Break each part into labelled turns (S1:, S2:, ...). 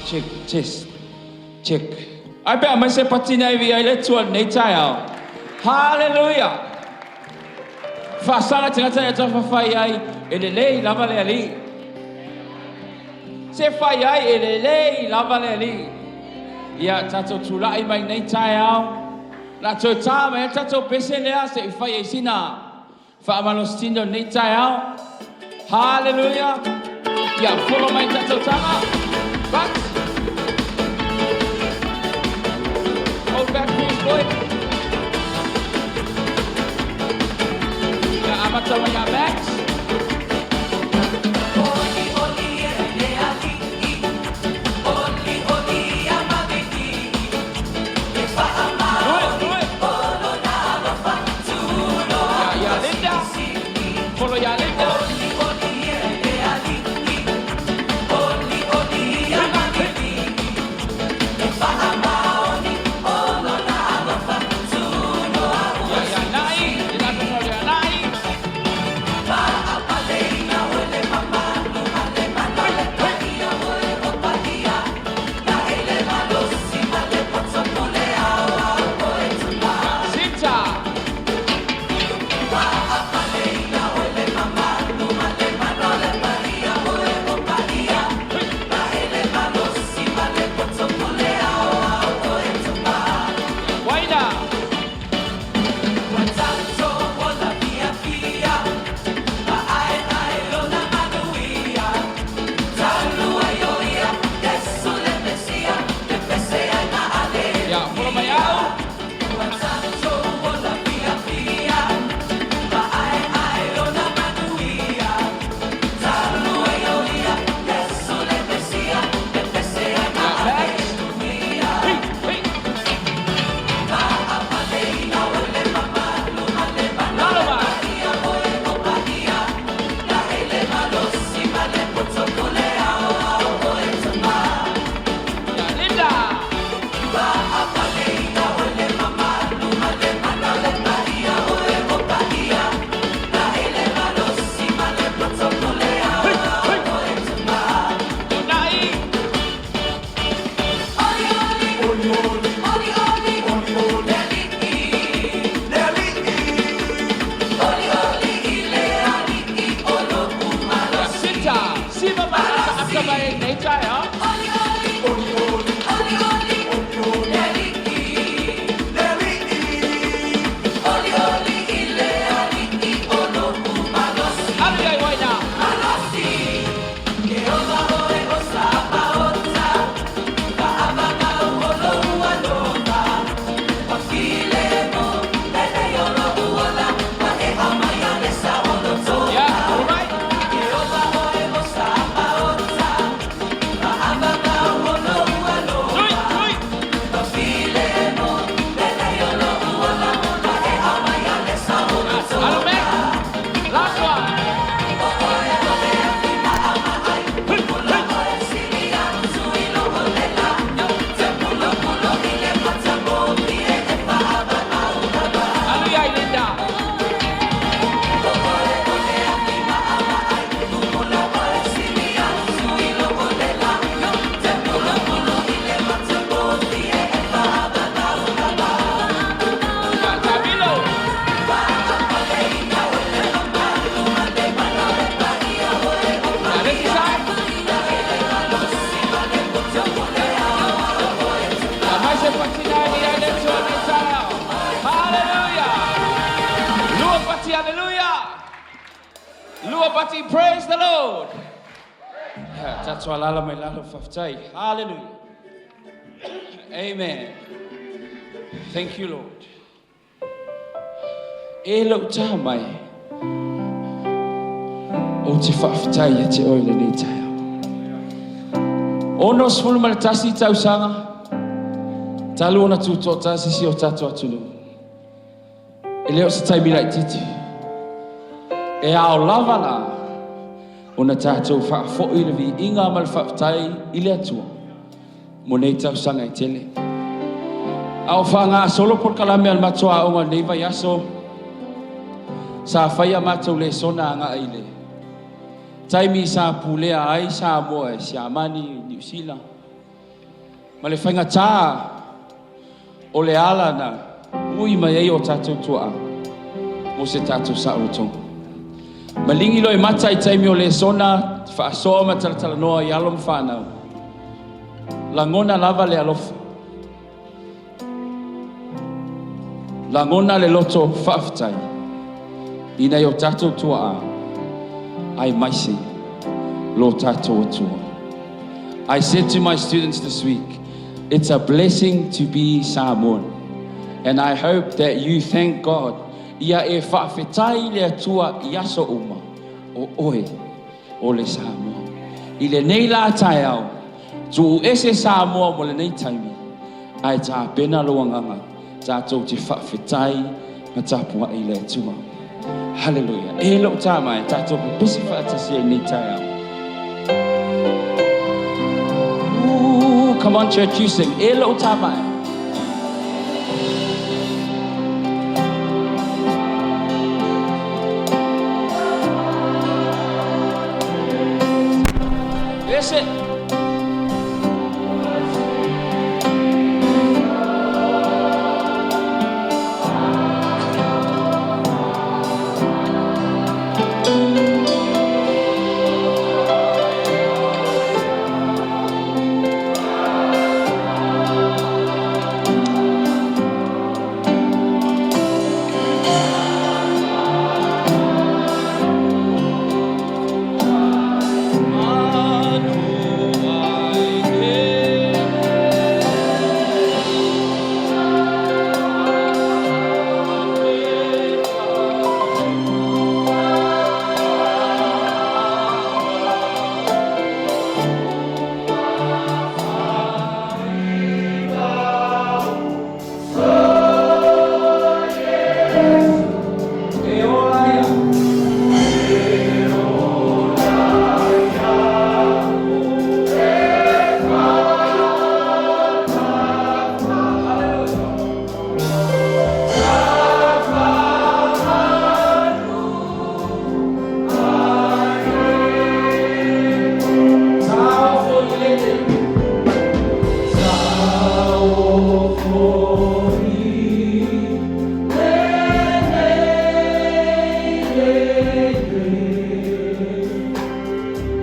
S1: Check, test, check. Ai pe aumai se pati na e viia ai le Atua i lenei taeao. Haleluia! Faasaga tagata e tafafai ai, e lelei lava le Alii. Se fai ai, e lelei lava le Alii. Ia, tatou tulai mai nei taeao. La toe tā mai ai tatou pese lea se i fai ai sina faamalositino i lenei taeao. Haleluia! Ia, folo mai tatou taga. But, hold back please, boy. Ia, amata mai ia Max. Do it, do it. Ia, ia Linda. Follow ia Linda. Ia, ia Nai. Ia lasa ia Nai. Sita. Waina. Ia, follow mai au. Ia, Max. Hey, hey. Lalo mai. Ia, Linda. Hey, hey. Nai. Ia, Sita. Siva mai ata mai nei taeao. Alu iai Waina. Ia, follow mai. Tui, tui. Alu Mac. Last one. Hey, hey. Alu iai Linda. Ia, Tabilo. Ia, this side. Ia, mai se patina i ai le Atua nei taeao. Hallelujah. Lua pati, hallelujah. Lua pati, praise the Lord. Ia, tatou alala mai lalo faafetai. Hallelujah. Amen. Thank you, Lord. E lou tā mai. Ou te faafetai ia te oe lenei taeao. 61 tausaga, talu ona tutoatasi si o tatou atunuu. E le o se taimi laitiiti. E ao lava la ona tatou faafoi le viiga ma le faafetai i le Atua mo nei tausaga e tele. A o faagasolo polokalame a le matou aoga i lenei vaiaso, sa fai a matou lesona agai i le taimi sa pulea ai Samoa e Siamani, Niu Sila. Ma le faigata o le ala na ui mai ai o tatou tuaa mo se tatou saolotoga. Maligi loa i mata i taimi o lesona, faasoa ma talatalanoa i alo ma fanau. Lagona lava le alofa. Lagona le loto faafetai i nai o tatou tuaa aemaise lo tatou Atua. I said to my students this week, it's a blessing to be Samoan. And I hope that you thank God. Ia e faafetai le Atua i aso uma o oe o le Samoa. I lenei la taeao, tuu ese Samoa mo lenei taimi, ae tapena lou agaga, tatou te faafetai ma tapuai i le Atua. Hallelujah. E lou tā mai, tatou pepesi faatasi ai nei taeao. Ooh, come on, church, you sing. E lou tā mai. Ese. Manu ai e. E ola ia. Sao fo i le. Sao fo i le le le.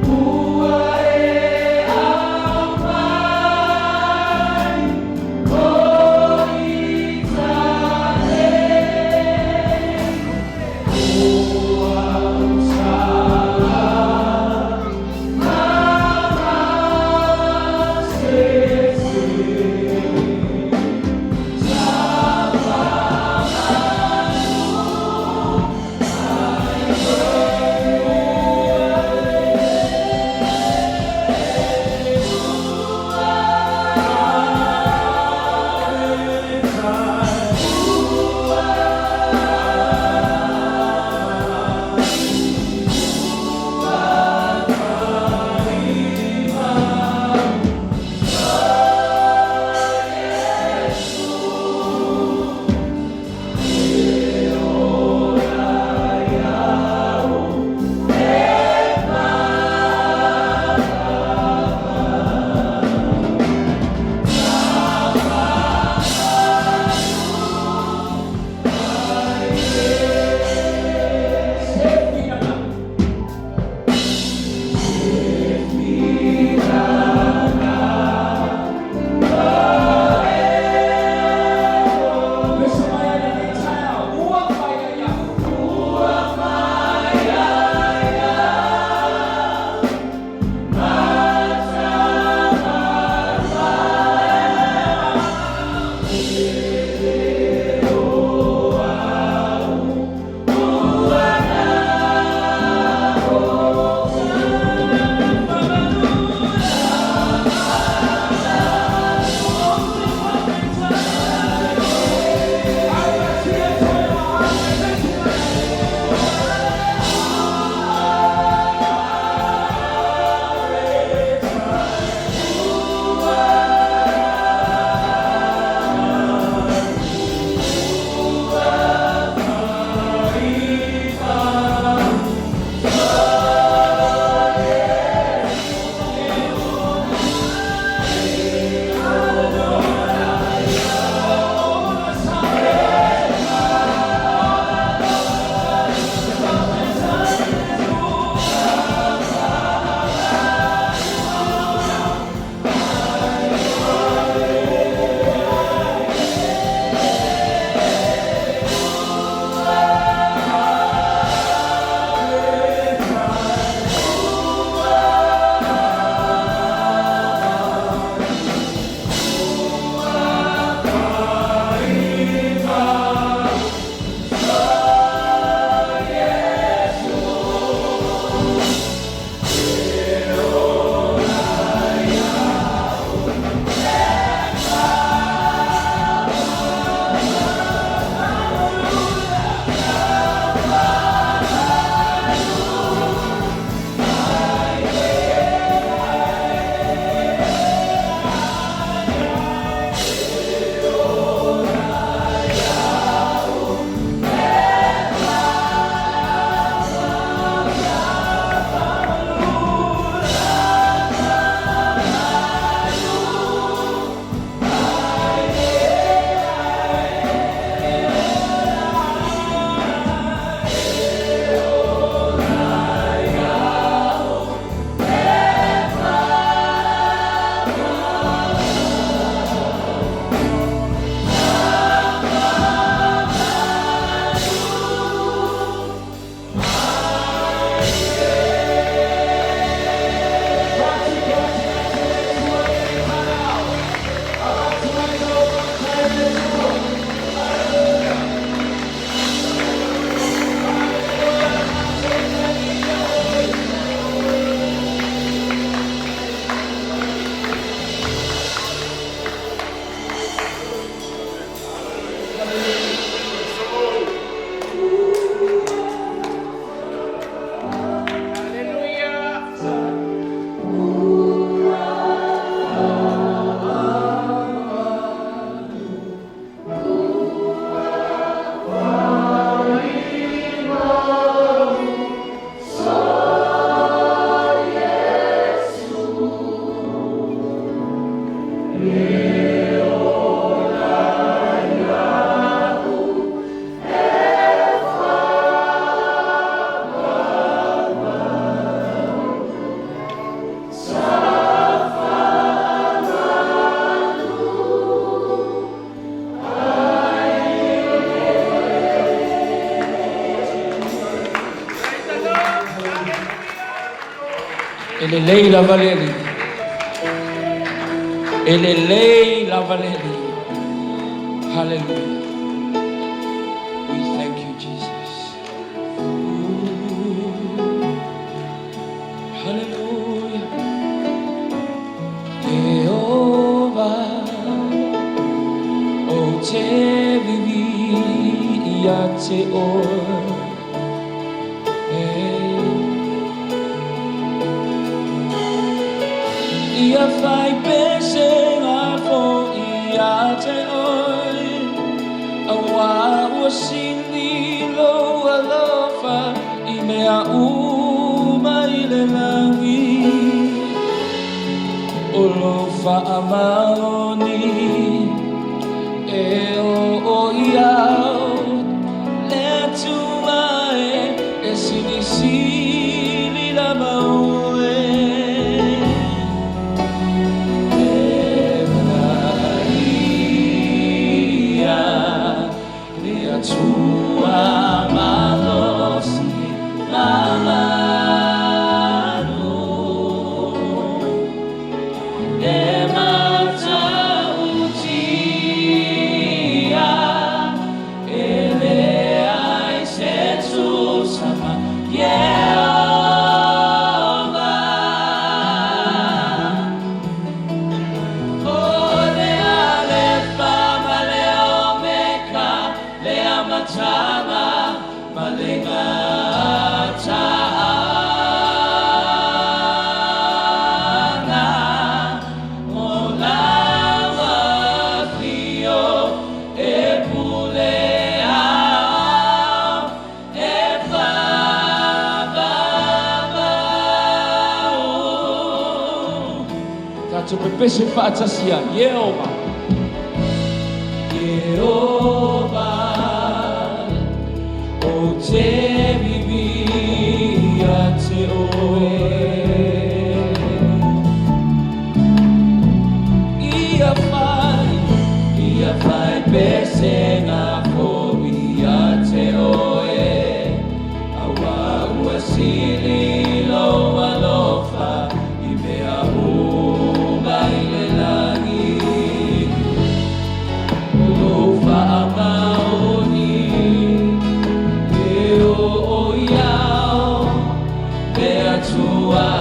S1: Ua e aumai o Israel Ua usala se. E lelei lava le Alii. E lelei lava le Alii. Hallelujah. We thank you, Jesus. Ooh. Hallelujah. Jehovah, ou te vivi ia te oe. Hey. Ia fai pesega fo'i ia te oe, auā ua sili lou alofa i mea uma i le lagi. O lou faamaoni e oo i ao, le Atua e, e silisili lava oe. E paia le Atua malosi ma malu. E matautia e leai se tusa ma Ieova. O le Alefa ma le Omeka, le Amataga ma le Gataaga. O lau afio e pule ao, e faavavau. Tatou pepese faatasi ai, Ieova. Ieova, ou te vivi ia te oe. Ia fai pesega fo'i ia te oe, auā ua sili lou alofa i mea uma i le lagi. O lou faamaoni e oo i ao, le Atua.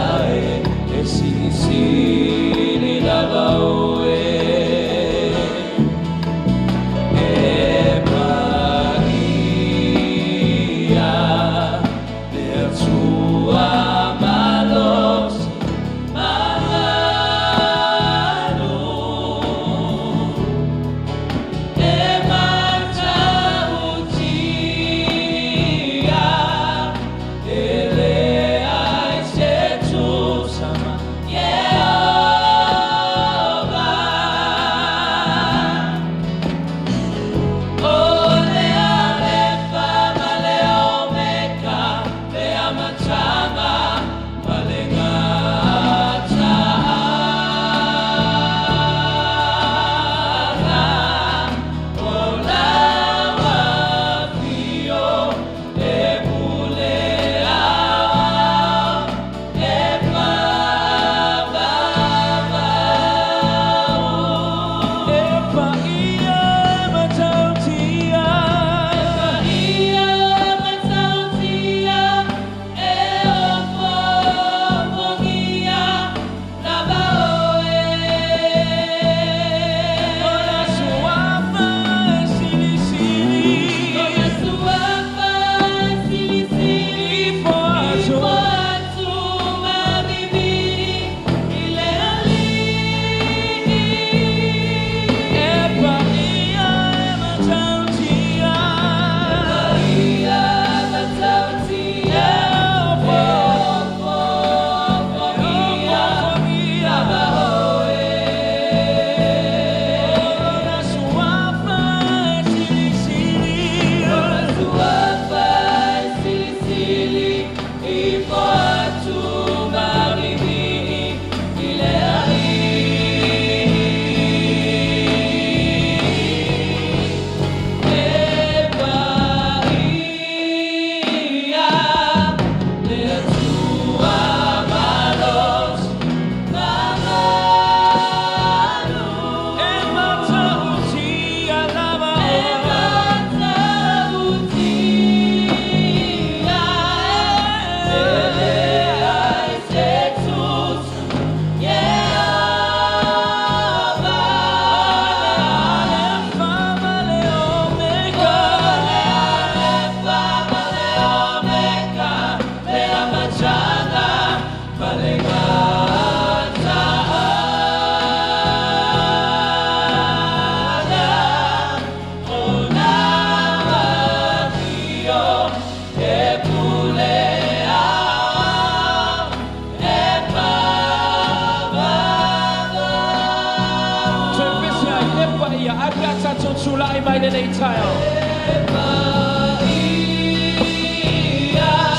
S1: Tulaʻi mai lenei taeao.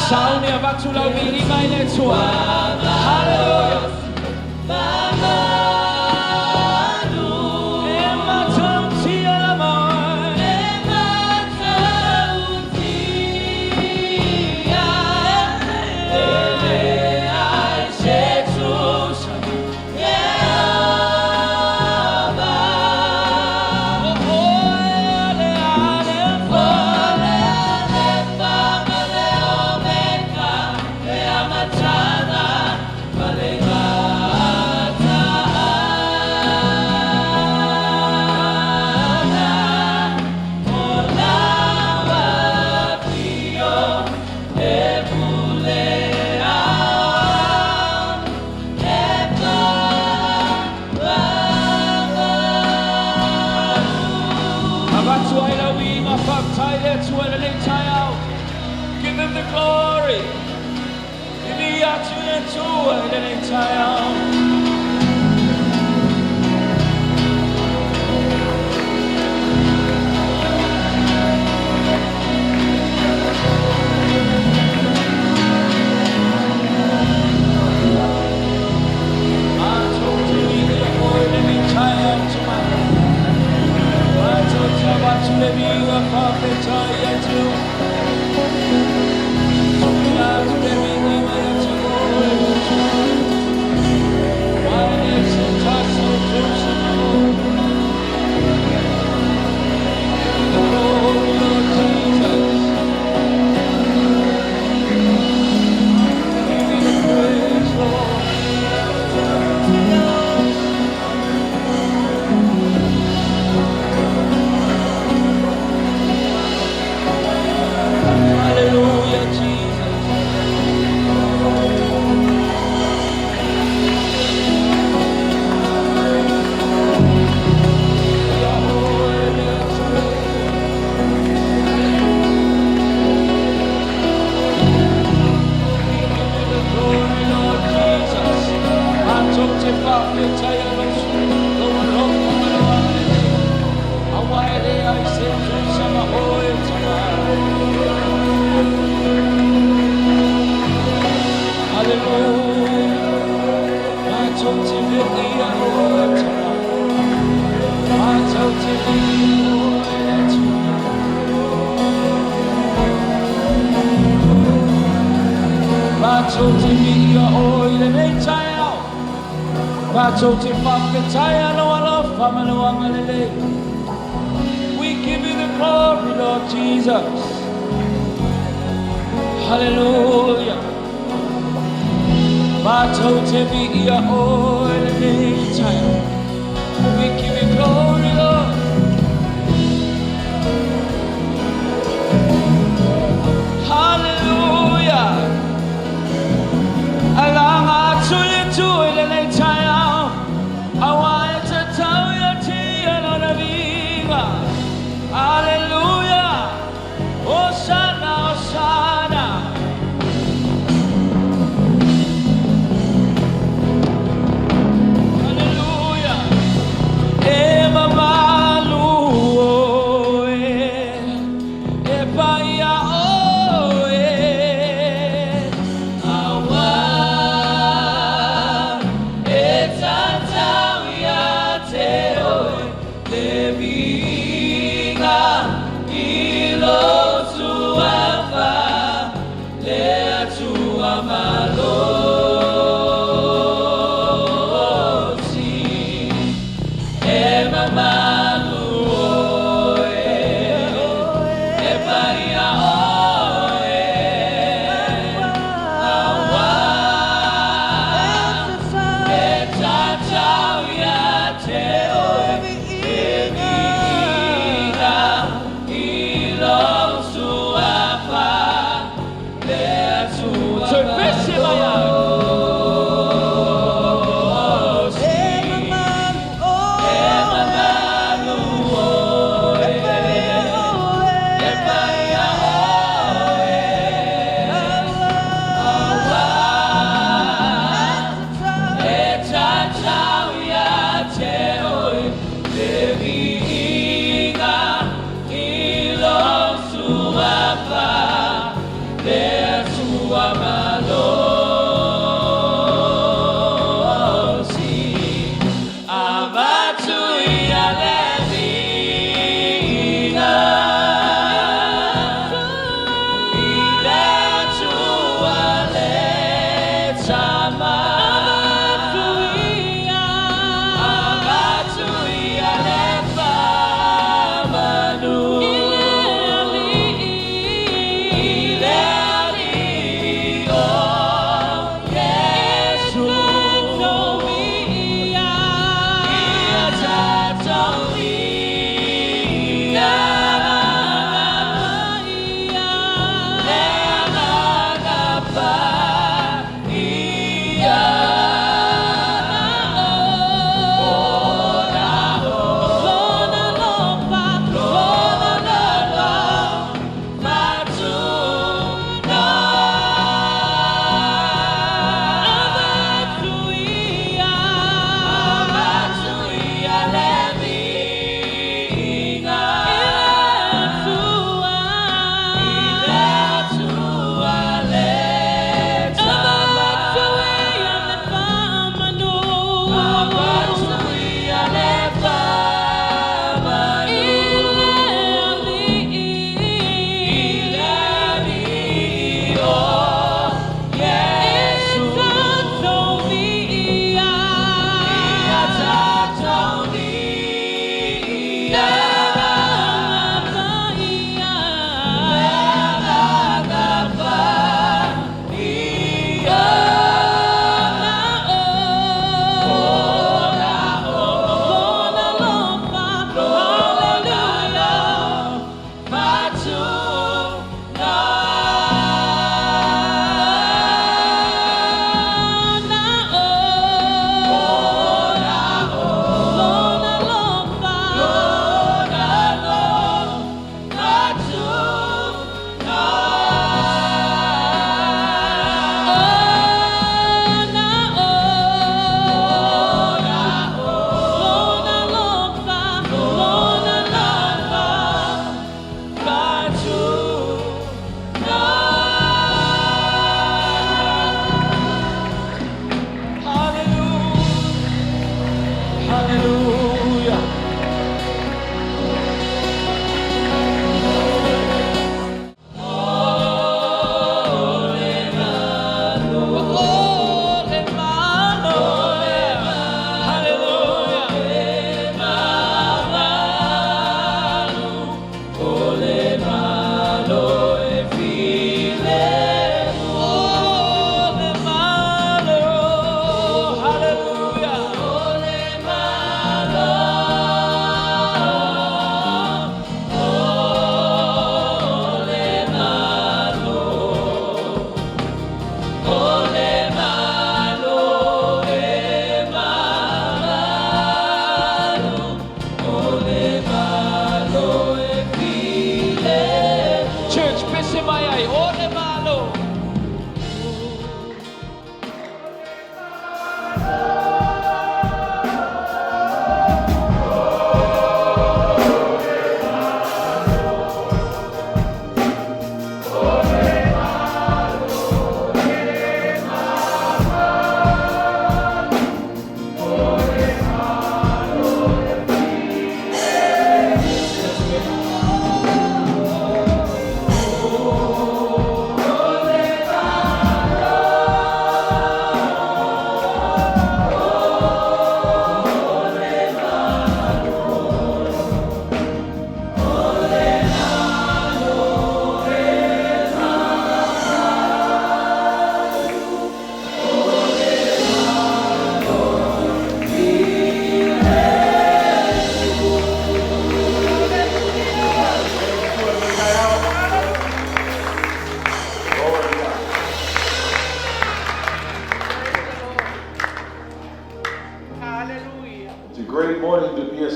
S1: Sauni avatu lau viiga i le Atua. Haleluia. E matautia lava oe. O oe le Alefa. Avatu ai lau viiga faafetai le Atua i lenei taeao. Give him the glory. Viia atu le Atua i lenei taeao. Matou te viia oe i lenei taeao tama. Matou te avatu le viiga faafetai atu. Tuuina atu le viiga ia te oe le Atua. Aua e leai se tasi o tusa ma oe. The glory, Lord Jesus. Give you the praise, Lord. Hallelujah, Jesus. Ia oe le Atua. We give you the glory, Lord Jesus. Matou te faafetai lou alofa ma lou agalelei. Aua e leai se tusa ma oe tama. Hallelujah. Matou te viia oe tama. Matou te viia oe le Atua. Matou te viia oe i lenei taeao. Matou te faafetai lou alofa ma lou agalelei. We give you the glory, Lord Jesus. Hallelujah. Matou te viia oe i lenei taeao. We give you glory, Lord. Hallelujah. Alaga atu le Atua i lenei taeao. Aua e tatau ia te ia lona viiga. Hallelujah. Hosanna, Hosanna. Hallelujah. E mamalu oe, e paia oe, aua e tatau ia te oe le viiga i lou Suafa le Atua malosi. E mamalu oe, e paia oe, aua e tatau ia te oe le viiga i lou Suafa le Atua.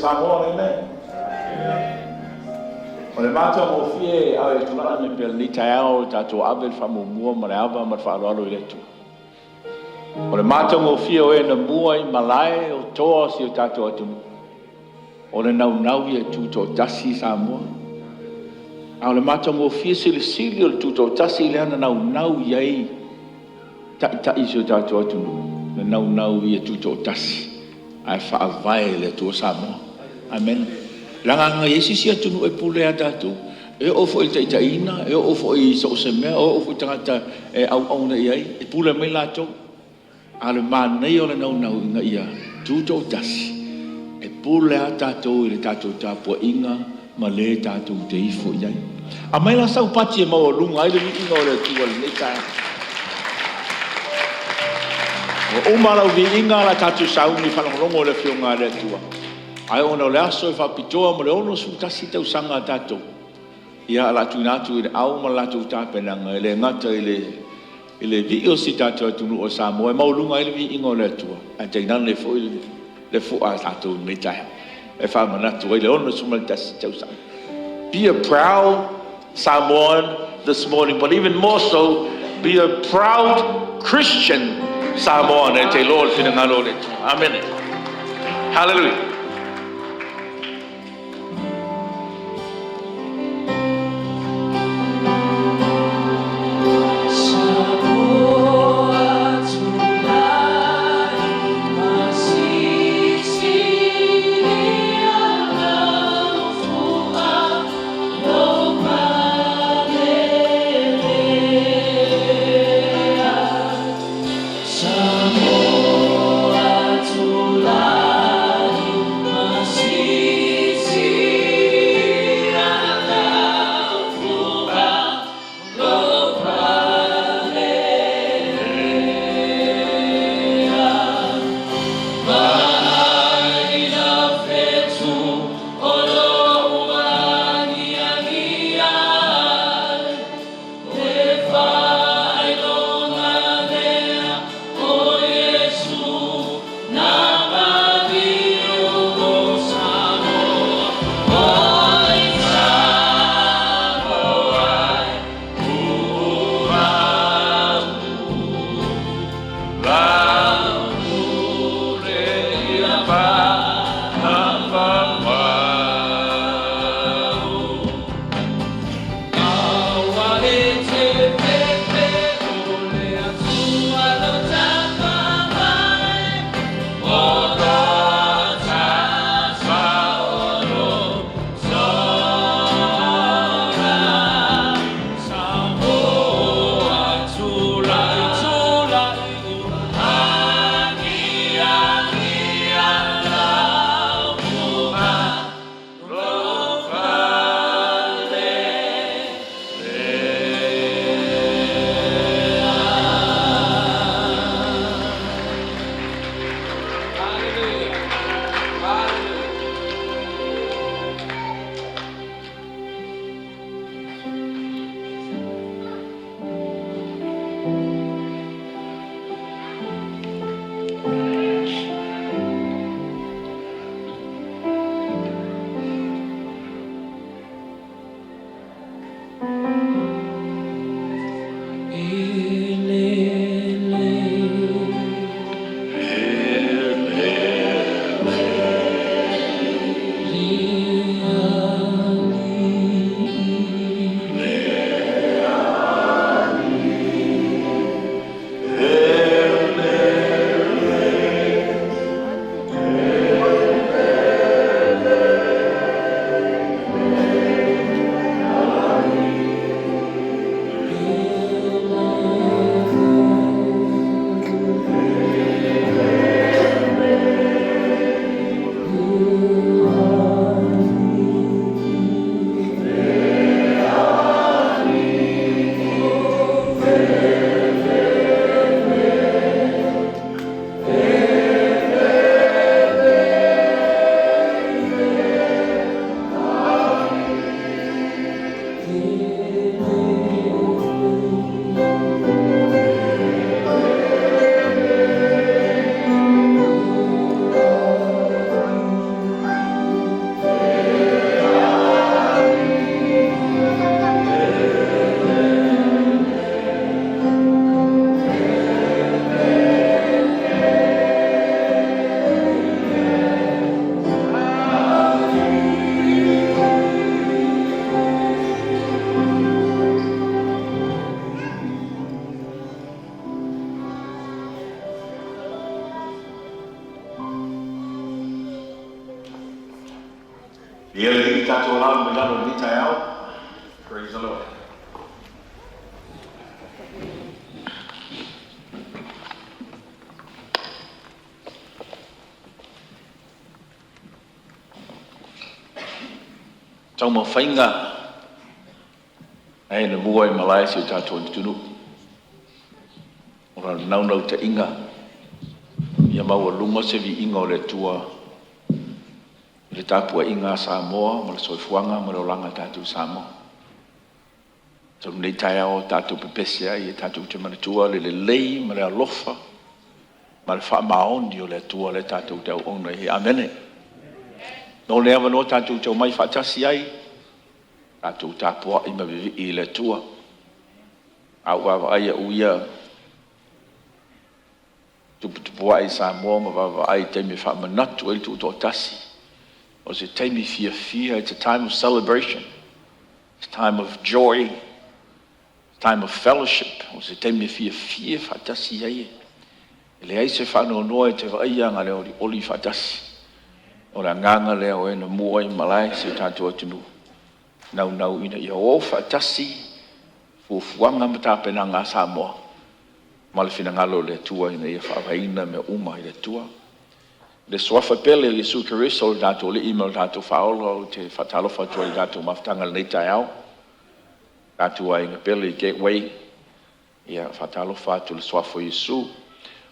S2: Samoa lenei. O le matagofie a e tulai mai pea lenei taeao o tatou ave le faamuamua ma le ava ma le faaaloalo i le Atua. O le matagofie o e na mua i malae o toa o si o tatou atunuu, o le naunau ia tutoatasi Samoa. A o le matagofie silisili o le tutoatasi lea na naunau i ai taitai o si o tatou atunuu, na naunau ia tutoatasi ae faavae i le Atua Samoa. Amene. Leaga a i ai se isi atunuu e pule ia tatou, e oo foi i le taitaiga, e oo foi i so o se mea, e oo foi i tagata e auauna i ai, e pule mai latou. A o le manaia o le naunau ina ia tutoatasi, e pule lava tatou i le tatou tapuaiga ma le tatou te ifo i ai. Aumai la sau pati e maualuga ai le viiga o le Atua i lenei taeao. Ua uma lau viiga o le a tatou sauni e faalogologo i le Afioga a le Atua. Ae ona o le aso e faapitoa mo le 61 tausaga a tatou, ia o le a tuuina atu i le au ma le latou tapenaga, e le gata i le vii o si o tatou atunuu o Samoa e maualuga ai le viiga o le Atua, ae tainane foi le fua a tatou i lenei taeao e faamanatu ai le 61 tausaga. Be a proud Samoan this morning, but even more so, be a proud Christian Samoan e te iloa le finagalo o le Atua. Amene. Hallelujah. Ia le Alii tatou alaala mai lalo i lenei taeao. Praise the Lord. Taumafaiga ae na mua i malae si o tatou atunuu. O le naunautaiga ia maualuga se viiga o le Atua i le tapuaiga a Samoa ma le soifuaga ma le olaga o tatou Samoa. Tau lenei taeao tatou pepese ai e tatou te manatua le lelei ma le alofa ma le faamaoni o le Atua lea tatou te auauna i ai. Amene. No le avanoa tatou te omai faatasi ai, tatou tapuai ma vivii i le Atua. A ou vaavaai au ia tuputupuae i Samoa ma vaavaai i taimi e faamanatu ai le tutoatasi, o se taimi fiafia, it's a time of celebration, it's a time of joy, it's a time of fellowship. O se taimi e fiafia faatasi ai, e leai se faanoanoa e te vaaia na le olioli faatasi. O le agaga lea o e na mua i malae si o tatou atunuu, naunau ina ia o faatasi fuafuaga ma tapenaga a Samoa ma le finagalo o le Atua ina ia faavaeina mea uma i le Atua. Le suafa pele o Iesu Keriso o le tatou Alii ma le tatou Faaola, ou te faatalofa atu ai i le tatou mafutaga i lenei taeao. Tatou aiga pele i Gateway, ia faatalofa atu i le suafa o Iesu. O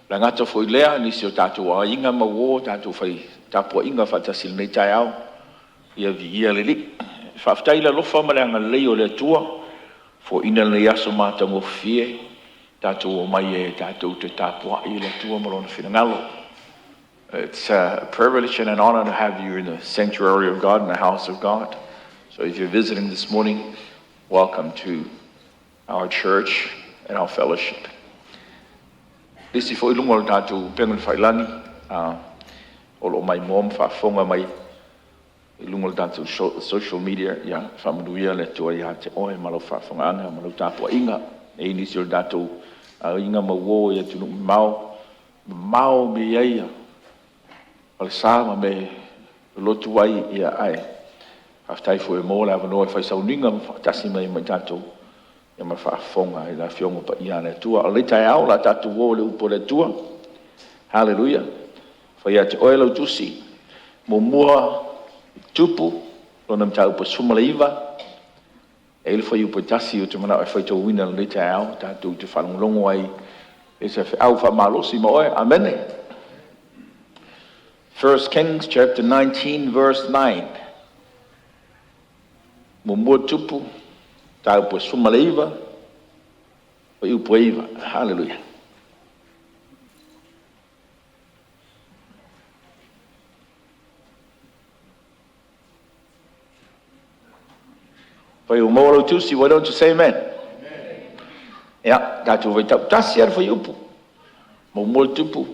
S2: le agata foi lea nisi o tatou aiga ma uo, tatou fai tapuaiga faatasi i lenei taeao, ia viia le Alii. Faafetai i le alofa ma le agalelei o le Atua, foaiina lenei aso matagofie, tatou omai e tatou te tapuai i le Atua ma Lona finagalo. It's a privilege and an honor to have you in the sanctuary of God, in the house of God. So if you're visiting this morning, welcome to our church and our fellowship. Nisi foi luga o le tatou upega tafailagi, o lo o maimoa ma faafofoga mai i luga o le tatou social media, ia faamanuia le Atua ia te oe ma lau faafofogaaga ma lau tapuaiga. E i ai nisi o le tatou aiga ma uo i atunuu mamao, mamao mea e i ai falesa ma mea e lotu ai, ia ae faafetai foi ua maua le avanoa e fai sauniga ma faatasi mai ma tatou ma faafofoga i le Afioga Paia a le Atua. A o lenei taeao o le a tatou o i le upu a le Atua. Haleluia! Fai ia te oe lau tusi, muamua Tupu, lona mataupu e 19, e i ai le fuaiupu e tasi ou te manao e faitauina i lenei taeao, tatou te faalogologo ai i se feau faamalosi mo oe. Amene. 1 Kings chapter 19 verse 9. Muamua Tupu, mataupu e 19, fuaiupu e 9. Haleluia. Fai ua maua lau tusi, why don't you say amen? Ia, tatou faitau tasi lava le fuaiupu. Muamua Tupu,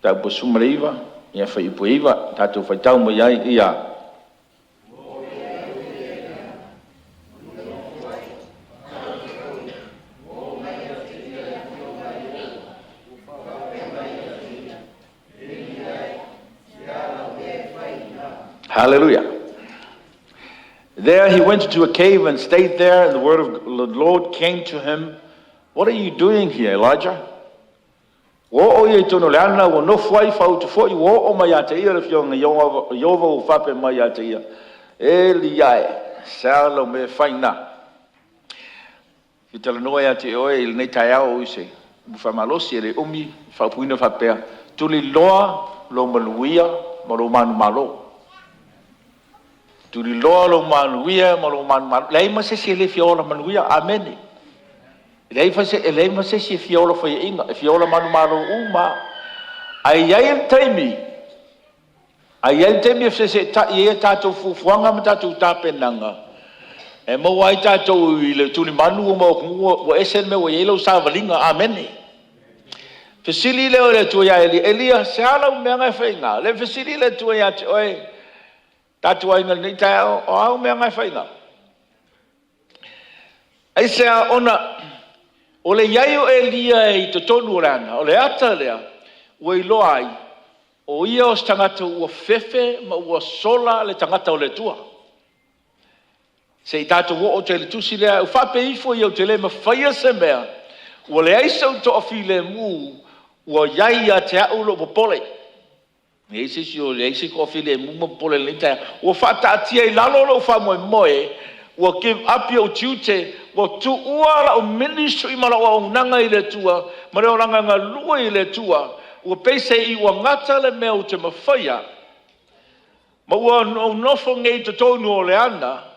S2: mataupu e 19, ia fuaiupu e 9, tatou faitau mai ai ia. Hallelujah. There he went to a cave and stayed there, and the word of the Lord came to him. What are you doing here, Elijah? Ua oo ia i totonu o le ana, ua nofo ai fautu foi, ua oo mai ia te ia le afioga Ieova ua faapea mai ia te ia, Elia e, se a lau mea e fai ina. Fia talanoa ia te oe i lenei taeao i se upu faamalosi e le umi, faaupuina faapea, tuliloa lou manuia ma lou manumalo. Tuliloa lou manuia ma lou manumalo. Leai ma se isi e le fia ola manuia. Amene. E leai ma se isi e fia ola faiaina, e fia ola manumalo uma. Ae i ai le taimi, ae i ai le taimi e feseseetai ai a tatou fuafuaga ma tatou tapenaga, e maua ai tatou i le tulimanu ua maua ua ese le mea ua i ai lau savaliga. Amene. Fesili lea o le Atua ia Elia, Elia, se a lau mea na e fai ina? Le fesili le Atua ia te oe, tatou aiga i lenei taeao, o au mea na e fai ina? Aisea? Ona o le i ai o Elia i totonu o le ana, o le ata lea ua iloa ai O ia o se tagata ua fefe ma ua sola le tagata o le Atua. Se i tatou oo atu i le tusi lea, a ou faapea ifo ia ou te le mafaia se mea, ua leai sou toafilemu, ua i ai ia te au lou popole. E i ai se isi o leai se toafilemu ma popole i lenei taeao? Ua faataatia i lalo lou faamoemoe, ua give up i ou tiute, ua tuua lau ministry ma lau auaunaga i le Atua ma le olaga galue i le Atua, ua peiseai ua gata le mea ou te mafaia, ma ua ou nofo nei i totonu o le ana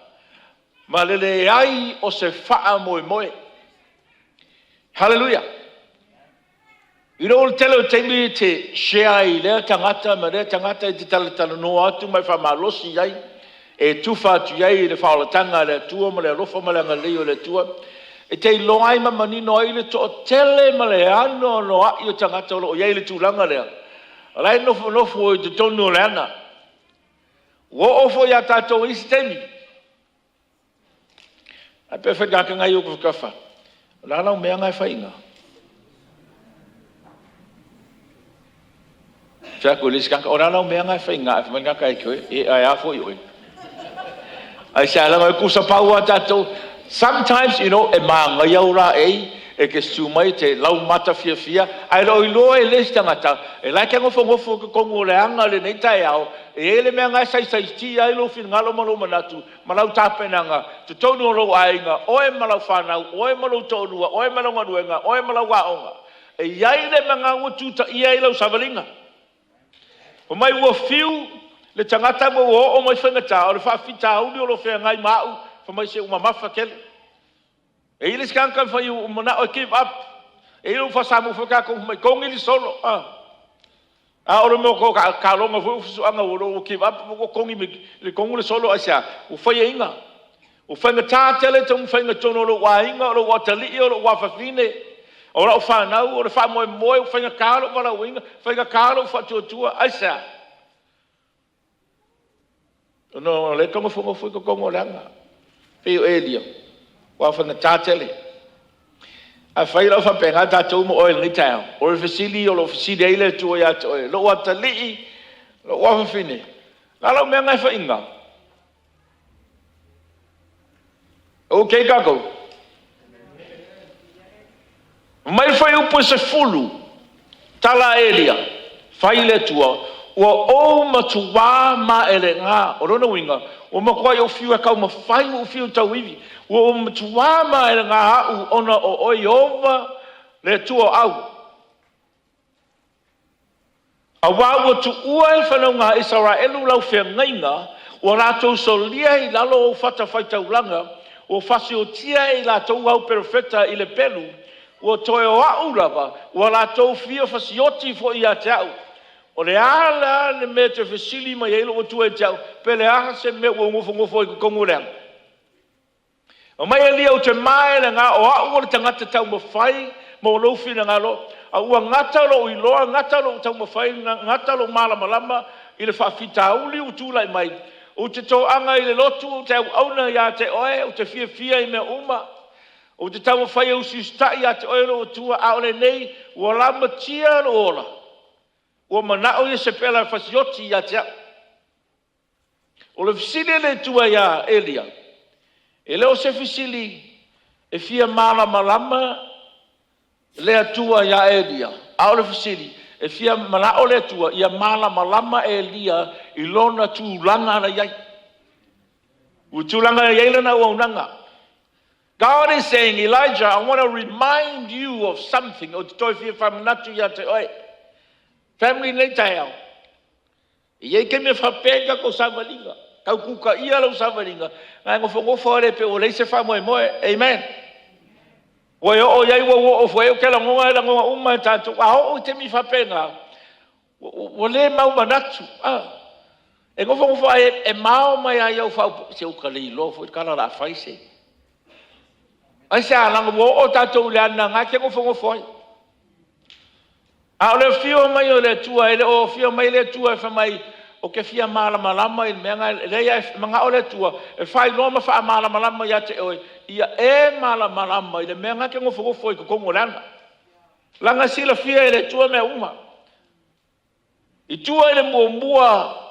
S2: ma le leai o se faamoemoe. Haleluia! I lou tele o taimi e te share ai i lea tagata ma lea tagata e te talatalanoa atu ma e faamalosi i ai, e tufa atu i ai le faaolataga a le Atua ma le alofa ma le agalelei o le Atua, e te iloa ai ma manino ai le toatele ma le anoanoai o tagata o lo o i ai i le tulaga lea, o la e nofonofo i totonu o le ana. Ua oo foi ia tatou i isi taimi, ae pe fai atu i ou tafatafa, o le a lau mea lena e fai i ina? Fai atu i le isi tagata, o le a lau mea lena e fai i ina? Ae fai mai le tagata ia te oe, e, ae a foi oe? Aisea? Leaga e tusapau lava tatou. Sometimes, you know, e manaia ou laei, e te susu mai e te laumata fiafia, ae le o iloa e le isi tagata, e la e te nofonofo i totonu o le ana i lenei taeao, e i ai le mea lena e saisaitia ai lou finagalo ma lou manatu ma lau tapenaga, totonu o lou aiga, oe ma lau fanau, oe ma lou toalua, oe ma lau galuega, oe ma lau aoga. E i ai le mea lena ua tutaia ai lau savaliga. Fai mai ua fiu le tagata ma ua oo mai faigata, o le faafitauli o lo o feagai ma au, fai mai se ua mamafa tele. E i ai le isi tagata fai ua manao e give up. E i ai le upu faa-Samoa foi tatou fai mai, togi le solo. A o le mea o taaloga foi ua ua give up ua togi le togo le solo aisea? Ua faiaina. Ua faigata tele taumafaiga i totonu o lou aiga, o lou atalii, o lou afafine, o lau fanau, o le faamoemoe, ua faigata lou valaauina, faigata lou faatuatua. Aisea? Ona o lea e tau nofonofo i totonu o le ana, pei o Elia, ua faigata tele. Afai la o faapena tatou ma oe i lenei taeao, o le fesili o lo o fesili ai le Atua ia te oe, lou atalii, lou afafine, o le a lau mea lena e fai i ina? Ok tatou? Mai le fuaiupu e 10, tala a Elia, fai le Atua, ua ou matuā maelega. O lona uiga, ua matuai ou fiu e taumafai, ua ou fiu e tauivi, ua ou matuā maelega au ona o oe Ieova le Atua o au. Aua ua tuua e le fanauga a Isaraelu lau feagaiga, ua latou solia i lalo ou fatafaitaulaga, ua fasiotia e i latou au perofeta i le pelu, ua toe o a'u lava, ua latou fia fasioti foi ia te a'u. O le a la le mea e toe fesili mai ai lou Atua ia te a'u, pe le a se mea ua ou nofonofo ai i totonu o le ana? Aumai Elia ou te maelega o au o le tagata taumafai mo lou finagalo, a ua gata lou iloa, gata lou taumafai, gata lou malamalama i le faafitauli ua tulai mai. Ou te toaga i le lotu, ou te auauna ia te oe, ou te fiafia i mea uma. Ou te taumafai e usiusitai ia te oe lou Atua, a o lenei ua lamatia lou ola, ua manao Iesepela e fasioti ia te au. O le fesili a le Atua ia Elia, e le o se fesili e fia malamalama le Atua ia Elia, a o le fesili, e fia manao le Atua ia malamalama Elia i lona tulaga na i ai. Ua tulaga i ai lana auaunaga. God is saying, Elijah, I want to remind you of something. Ou te toe fia faamanatu ia te oe. Family nei taeao. E i ai taimi e faapea ai tatou savaliga, tau tutaia lau savaliga, ae nofonofo lava le pei ua leai se faamoemoe. Amen. Ua e oo i ai, ua ou oo foi i ai, ou te lagona e lagona uma e tatou. A oo i taimi faapena, ua le mau manatu. E nofonofo ae e mao mai lava i au faaupuga, se ua ta le iloa foi le tala o le a fai se. Aisea? Leaga ua oo tatou i le ana na e te nofonofo ai. A o le afio mai o le Atua, e le o afio mai le Atua e fai mai, ou te fia malamalama i le mea lena. E leai, e manao le Atua e faailoa ma faamalamalama ia te oe, ia e malamalama i le mea lena e te nofonofo ai i totonu o le ana. Leaga e silafia e le Atua mea uma. I tua i le muamua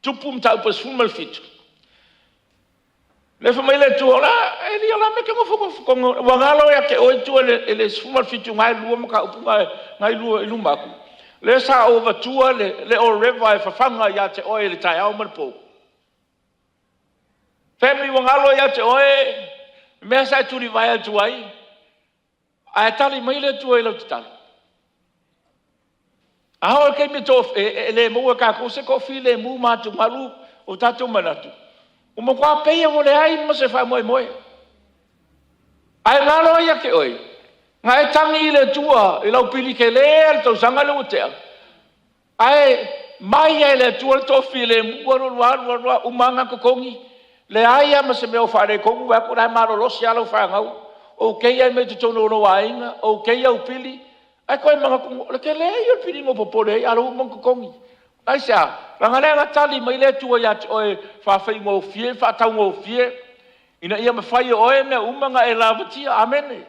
S2: Tupu mataupu e 17, lea fai mai le Atua, o le a, Elia, o le a le mea e te nofonofo ua galo ia te oe tua i le 17 na e lua mataupu na e lua i luma atu, lea sa ou avatua le oreva e fafaga ia te oe i le taeao ma le po. Family, ua galo ia te oe le mea sa e tulivae atu ai, ae tali mai le Atua i lau tatalo. A oo i le taimi e le maua e tatou se toafilemu ma atugalu o tatou manatu, ua matua pei lava ua leai ma se faamoemoe. Ae galo ai ia te oe, na e tagi i le Atua i lau pili tele i le tausaga lea ua tea, ae mai lava e le Atua le toafilemu, alu alu lava, alu alu lava, uma lava ona totogi, leai lava ma se mea o faaletonu, vaai atu o la e malolosi lava lau fanau, ok lava mea i totonu o lou aiga, ok au pili, ae toe manatu, o le tele ia o le pili na ou popole ai, a o lea ua uma ona totogi. Aisea? Leaga o lea na tali mai le Atua ia te oe faafaigofie, faataugofie, ina ia mafai e oe mea uma ona e lavatia. Amene.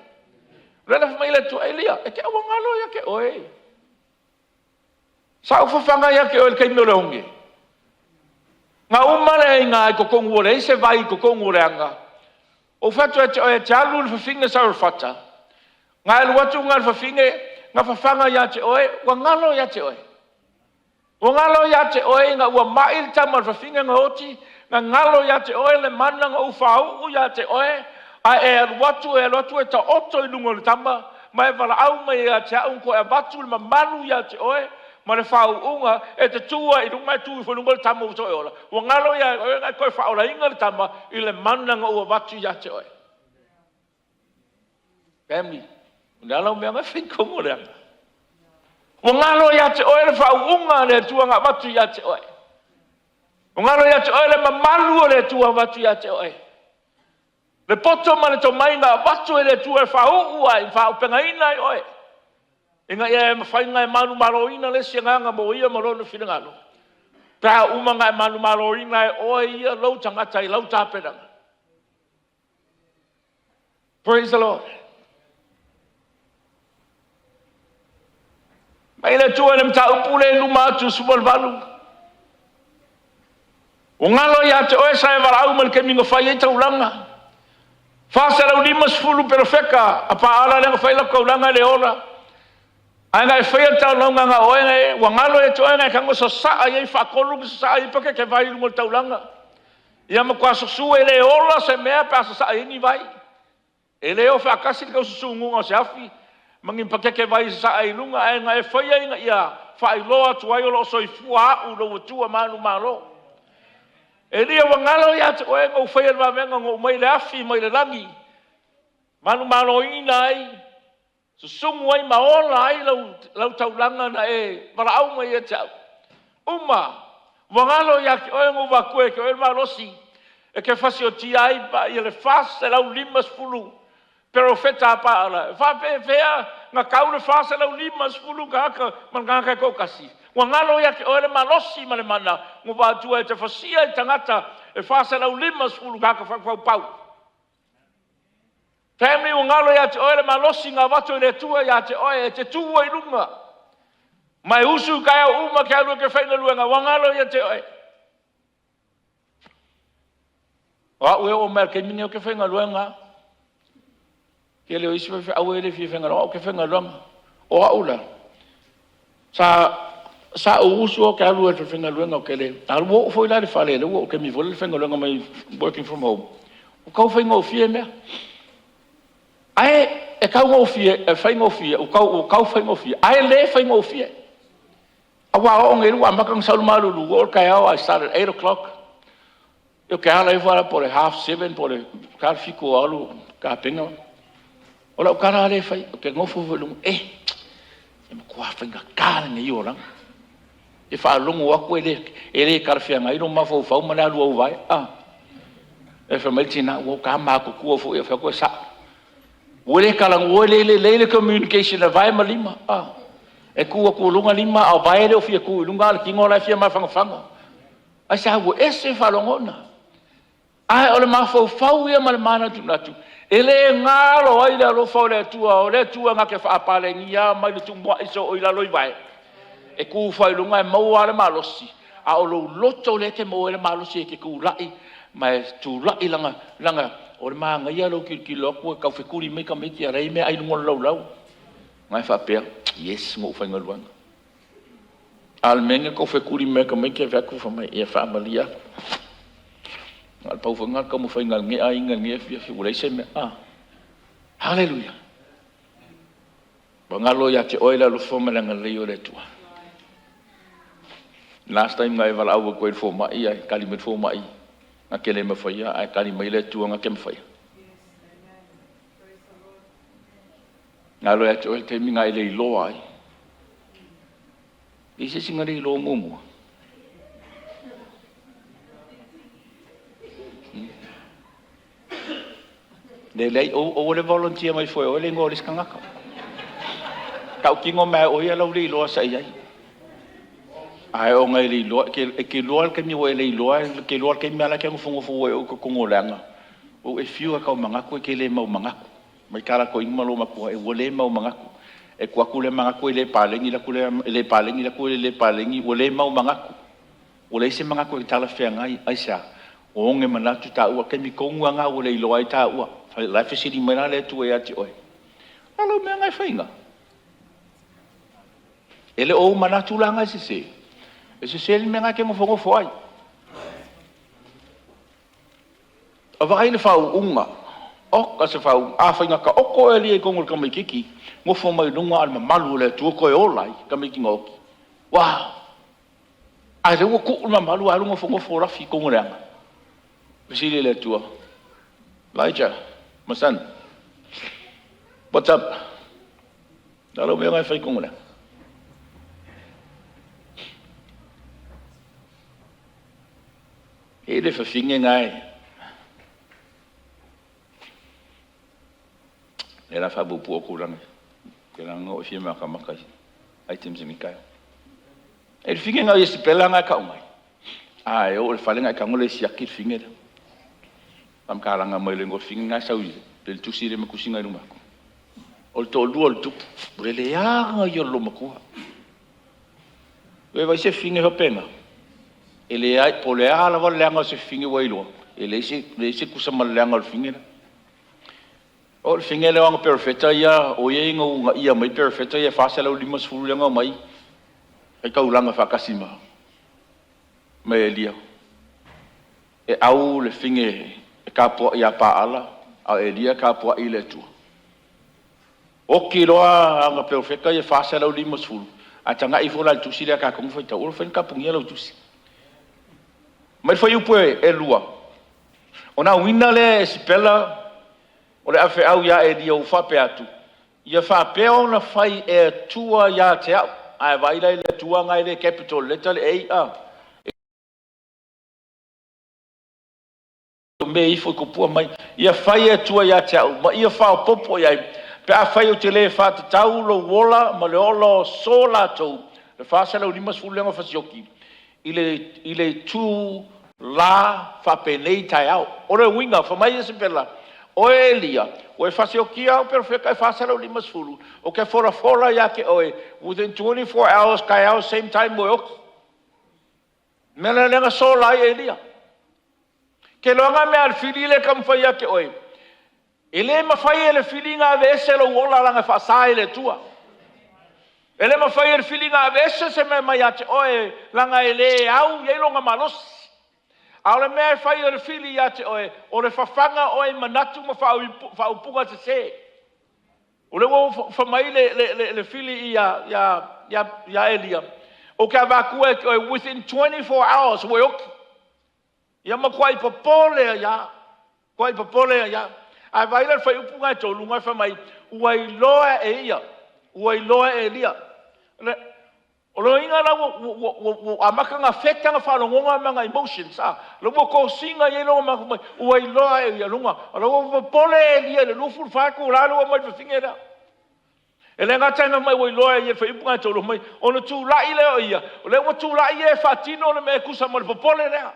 S2: O lea la fai mai le Atua, Elia, e te ua galo ia te oe. Sa ou fafaga ia te oe i le taimi o le oge. Na uma le aiga i totonu ua leai se vai i totonu o le aga. Ou fai atu ia te oe e te alu i le fafine Sarefata, na e alu atu le fafine na fafaga ia te oe, ua galo ia te oe. Ua galo ia te oe ina ua mai le tama a le fafine na oti, na galo ia te oe le mana na ou faauu ia te oe, ae e alu atu e alu atu e taoto i luga o le tama, ma e valaau mai ia te au na toe avatu le mamalu ia te oe ma le faauuga e te tu ai i luga ae tu ifo i luga le tama ua toe ola. Ua galo ia te oe na e toe faaolaina le tama i le mana na ou avatu ia te oe. Family, o le a lau mea na e fai i totonu o le aga? Ua galo ia te oe le faauuga a le Atua na avatu ia te oe. Ua galo ia te oe le mamalu o le Atua na avatu ia te oe. Le poto ma le tomai na avatu e le Atua e faauu ai, faaauupegaina ai oe, ina ia mafai ona e manumaloina le isi agaga mo ia ma lona finagalo, pe a uma ona e manumaloina e oe ia lou tagata i lau tapenaga. Praise the Lord. Mai le Atua i le mataupu lea i luma atu 18. Ua galo ia te oe sa e valaau mai i le taimi na fai ai taulaga. 450 perofeta a Paala lea na fai latou taulaga e le ola. Ae na e faia le taulaga na o oe, ua galo ia te oe na e tago sasaa i ai faatolu ona sasaa i ai pakete vai i luga o le taulaga. Ia matua susu e le ola se mea pe a sasaa i ai ni vai. E le o faatasi le tau susunuga o se afi ma ni pakeke vai e sasaa ai i luga, ae na e faia ina ia faailoa atu ai o lo o soifua au lou Atua manumalo. Elia, ua galo ia te oe na ou faia le vavega na ou aumai le afi mai le lagi, manumaloina ai, susumu ai ma ola ai lau taulaga na e valaau mai ia te au. Uma, ua galo ia te oe na ou avatua ia te oe le malosi e te fasiotia ai le 450 perofeta a Paala. E faapefea ona tau le 450 tagata ma le tagata e toatasi? Ua galo ia te oe le malosi ma le mana na ou avatua e te fasia ai tagata e 450 tagata faafaupau. Taimi ua galo ia te oe le malosi na avatu e le Atua ia te oe e te tu ai i luga ma e usu i taeao uma e te alu e te faigaluega, ua galo ia te oe. O au e oo mai lava i le taimi lenei ou te faigaluega lava. Tele o isi faifeau e le fia faigaluega, o au ou te faigaluega. O au la, sa sa ou usu ou te alu ai i le falefaigaluega ou te le... A ua oo foi la i le fale, lea ua oo i le taimi foi lele faigaluega mai working from home, ua tau faigofie mea. Ae e taugofie, e faigofie, ua tau faigofie, ae le faigofie. Aua a oo nei ua amata ona sau le malulu, ua oo i le taeao I start at 8 o'clock, ou te ala ifo la po o le half seven po o le a le fitu o alu tapena. O lau tala lava lea e fai, ou te nofo foi i luga, eh, e matua faigata lenei olaga. E faalogo atu e le talafeagai lou mafaufau ma le alu o au vae. Ah. E fai mai le tina, ua ta matutua foi. Ou fai atu, e sao. Ua le talanoa, ua le lelei le communication a vae ma lima. Ah. E tu atu i luga lima, a o vae e le o fia tu i luga, a o le tino la e fia mafanafana. Aisea? Ua ese faalogona. Ae o le mafaufau ia ma le manatunatu, e le galo ai le alofa o le Atua, o le Atua na te faapalegia mai le tumuai soo i lalo i vae. E tu foi i luga e maua lava le malosi, a o lou loto lea e te maua ai le malosi e te tulai ma e tulai laga, laga o le manaia lou tilotilo atu e taufetuli mai tamaiti a o la e i ai meaai i luga o le laulau. Ona e faapea, yes, na ou faigaluega. A o le mea e taufetuli mai tamaiti ae fai atu fai mai, ia faamalie atu. Na o le pau foi lena o le taumafaiga a lenei aiga i lenei afiafi ua leai se mea. Ah, haleluia! Ua galo ia te oe le alofa ma le agalelei o le Atua. Last time na e valaau atu ai i le fomai ae tali mai le fomai na te le mafaia ae tali mai le Atua na te mafaia. Galo ia te oe le taimi na e le iloa ai. E i se isi na le iloa muamua. Le leai, aua le volunteer mai fua e oe le igoa o le isi tagata. Tautino mai lava o ia lau le iloa sa i ai. Ae ona e le iloa, e te iloa le taimi ua e le iloa, e te iloa le taimi la e te nofonofo ai oe i totonu o le aga, ua e fiu e tau manatu e te le mau manatu. Mai tala toeaina ma lou matua, ua le mau manatu. E tuu atu lea manatu e le paleni, alu atu lea e le paleni, alu atu lea e le paleni, ua le mau manatu. Ua leai se manatu e talafeagai. Aisea? Ua oge manatu taua. O le taimi tonu lava lena ua le iloa ai taua. O la e fesili mai la le Atua ia te oe, o le a lau mea lena e fai i ina? E le o ou manatu la na e sese, e sese le mea lena e te nofonofo ai. Vaai i le faauuga, oka se faauuga. Afai na taoto oe Elia i totonu o le tamaitiiti, nofo mai luga a o le mamalu o le Atua toe ola ai le tamaiti na oti. Uau! A o lea ua tuu le mamalu ae alu nofonofo lafi i totonu o le aga. Fesili le Atua, Elijah, my son, what's up? O le a lau mea lena e fai i totonu o le aga? E le fafine na e. Lea la faapuupuu atu lana, te lana o e fia matamata i items i taeao. E le fine na o Iesepela na e tau mai. A e oo i le fale na e tago le siaki le fine lea. Faamatalaga mai le fine na e sau i le tusi le ma tusi na i luma atu. O le toalua o le tupu, o le leaga ia o le loomatua. E vai se fine faapena. E leai, po o le a lava le leaga o se fine ua e iloa, e leai se tusa ma le leaga o le fine lea. O le fine lea o ana perofeta ia, o ia ina uunaia mai perofeta ia e 450 lea na omai fai taulaga faatasi ma Elia. E au le fine e tapuai ia Paala, a o Elia e tapuai i le Atua. Oti loa ana perofeta ia e 450, ae tagai ifo la i le tusi lea a tatou ma faitau, ua mafai ona tapunia lau tusi. Mai le fuaiupu e 2, ona auina lea e Iesepela o le avefeau ia Elia ua faapea atu, ia faapea ona fai e Atua ia te au. Ae vaai la i le Atua na e le capital letter le A, a. E mea ifo i tupua mai, ia fai e Atua ia te au, ma ia faaopoopo i ai, pe afai ou te le faatatau lou ola ma le ola o so latou, le 450 lea na fasioki, i le itu la faapenei taeao. O le uiga, fai mai Iesepela, oe Elia, ua e fasiokia au perofeta e 450, ou te folafola ia te oe, within 24 hours, taeao, same time ua e oti. O le mea lea na sola ai Elia. Ke loaga mea a le fili lea e taumafai ia te oe, e le mafai e le fili ona aveese lou ola leaga e faasa e le Atua. E le mafai e le fili ona aveese se mea mai ia te oe leaga e le au i ai lona malosi. A o le mea e fai e le fili ia te oe, o le fafaga oe i manatu ma faaupuga sese. O lea ua fai mai le fili ia Elia, ou te avatua ia te oe within 24 hours ua e oti. Ia matuai popole ai lava, matuai popole ai lava. Ae vaai la i le fuaiupu lena e 3 na fai mai, ua iloa e ia, ua iloa e Elia. O lona uiga la ua amata ona affect ana faalogoga ma ana emotions, a, la ua tosina i ai lona mafaufau, ua iloa e ia luga, o la ua popole Elia i le 24 itula lea ua aumai le fafine lea. E le gata ina mai ua iloa e ia le fuaiupu lena e 3 mai, ona tulai lea o ia, o lea ua tulai ia e faatino le mea e tusa ma le popole lea.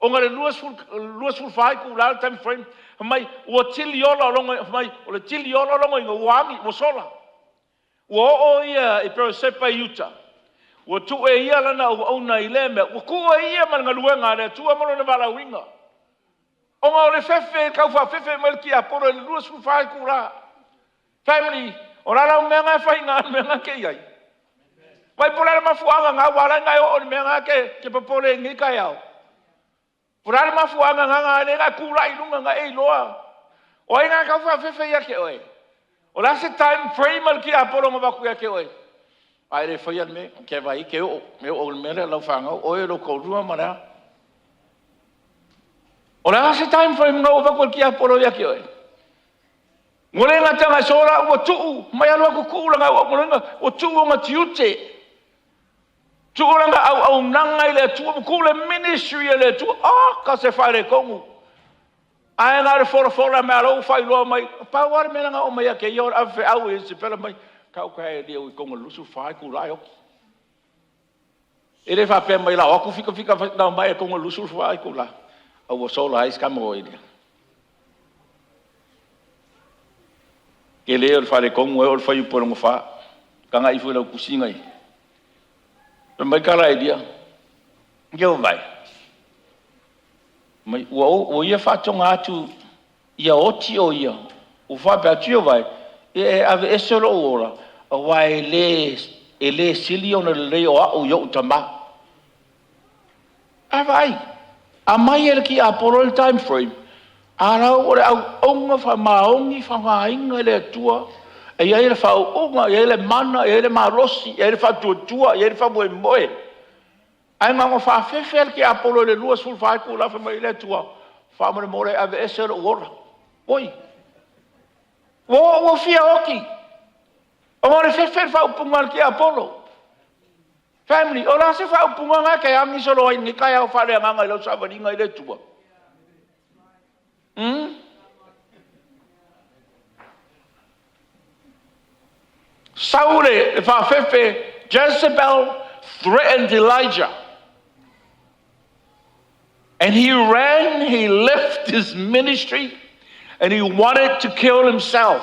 S2: Ona le 24 itula le time frame, fai mai ua tiliola o lona, fai mai o le tiliola o lona uiga ua agi, ua sola. Ua oo ia i Peresepa i Iuta. Ua tuu e Ia Lana auauna i lea mea, ua tuu e Ia ma le galuega a le Atua ma Lona valaauina. Ona o le fefe e tau faafefe mai le tiapolo i le 24 itula. Family, o le a lau mea na e fai i ina i le mea lena e te i ai? Vaai po o le a le mafuaaga lena ua ala ai ona e oo i le mea lena e te popole ai i lenei taeao? Po o le a le mafuaaga lena na ala ai ona e tulai i luga na e iloa o ai lena e tau faafefe ia te oe? O le a se time frame a le tiapolo na avatu ia te oe? A e le faia le mea, e te vaai i ai e te oo, e oo i le mea lea lau fanau, oe lou toalua ma le a? O le a se time frame na ua avatu e le tiapolo ia te oe? Ua le gata ina sola ua tuu mai alu atu tuu lana auaunaga, ua tuu ona tiute, tuu lana auaunaga i le Atua, ua tuu le ministry a le Atua. Oka se faaletonu! Ae na o le folafola mai lava o lea ua faailoa mai. Pau lava le mea na oo mai ia te ia o le ave feau e Isapela mai, tau tae Elia ua i totonu o le 24 itula e oti. E le faapea mai o le a o atu fika fika na omai i totonu o le 24 itula a ua sola ai si tama o Elia. Tele o le faaletonu e oo i le fuaiupu lona 4. Tagai ifo i lau tusiga i. Fai mai tala a Elia, Ieova e, mai ua ia faatoga atu ia oti o ia, ua faapea atu, Ieova e, ia e aveese lou ola, aua e le, e le sili ona lelei o au i ou tama. A vaai, aumai e le tiapolo le time frame, a la o le auauna faamaoni faaaogaina e le Atua, e i ai le faauuga, e i ai le mana, e i ai le malosi, e i ai le faatuatua, e i ai le faamoemoe. Ae na ona faafefe lava le tiapolo i le 24 itula fai mai le Atua, faamolemole aveese lou ola. Oi, ua oo ua fia oti, ona o le fefe o le faaupuga a le tiapolo. Family, o le a se faaupuga lena e te agi solo ai i lenei taeao faaleagaga i lau savaliga i le Atua? Hmm? Sau le faafefe, Jezebel threatened Elijah. And he ran, he left his ministry, and he wanted to kill himself.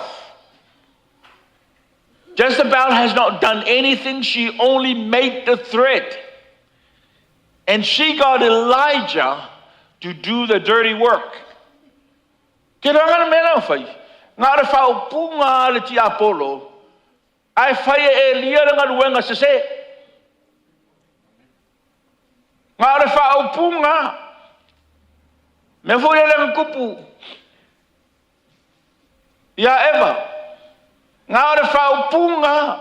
S2: Jezebel has not done anything, she only made the threat. And she got Elijah to do the dirty work. Ke loaga le mea na fai, na o le faaupuga a le tiapolo, ae fai e Elia le galuega sese. Na o le faaupuga. Mea foi lele na tupu ia Eva, na o le faaupuga.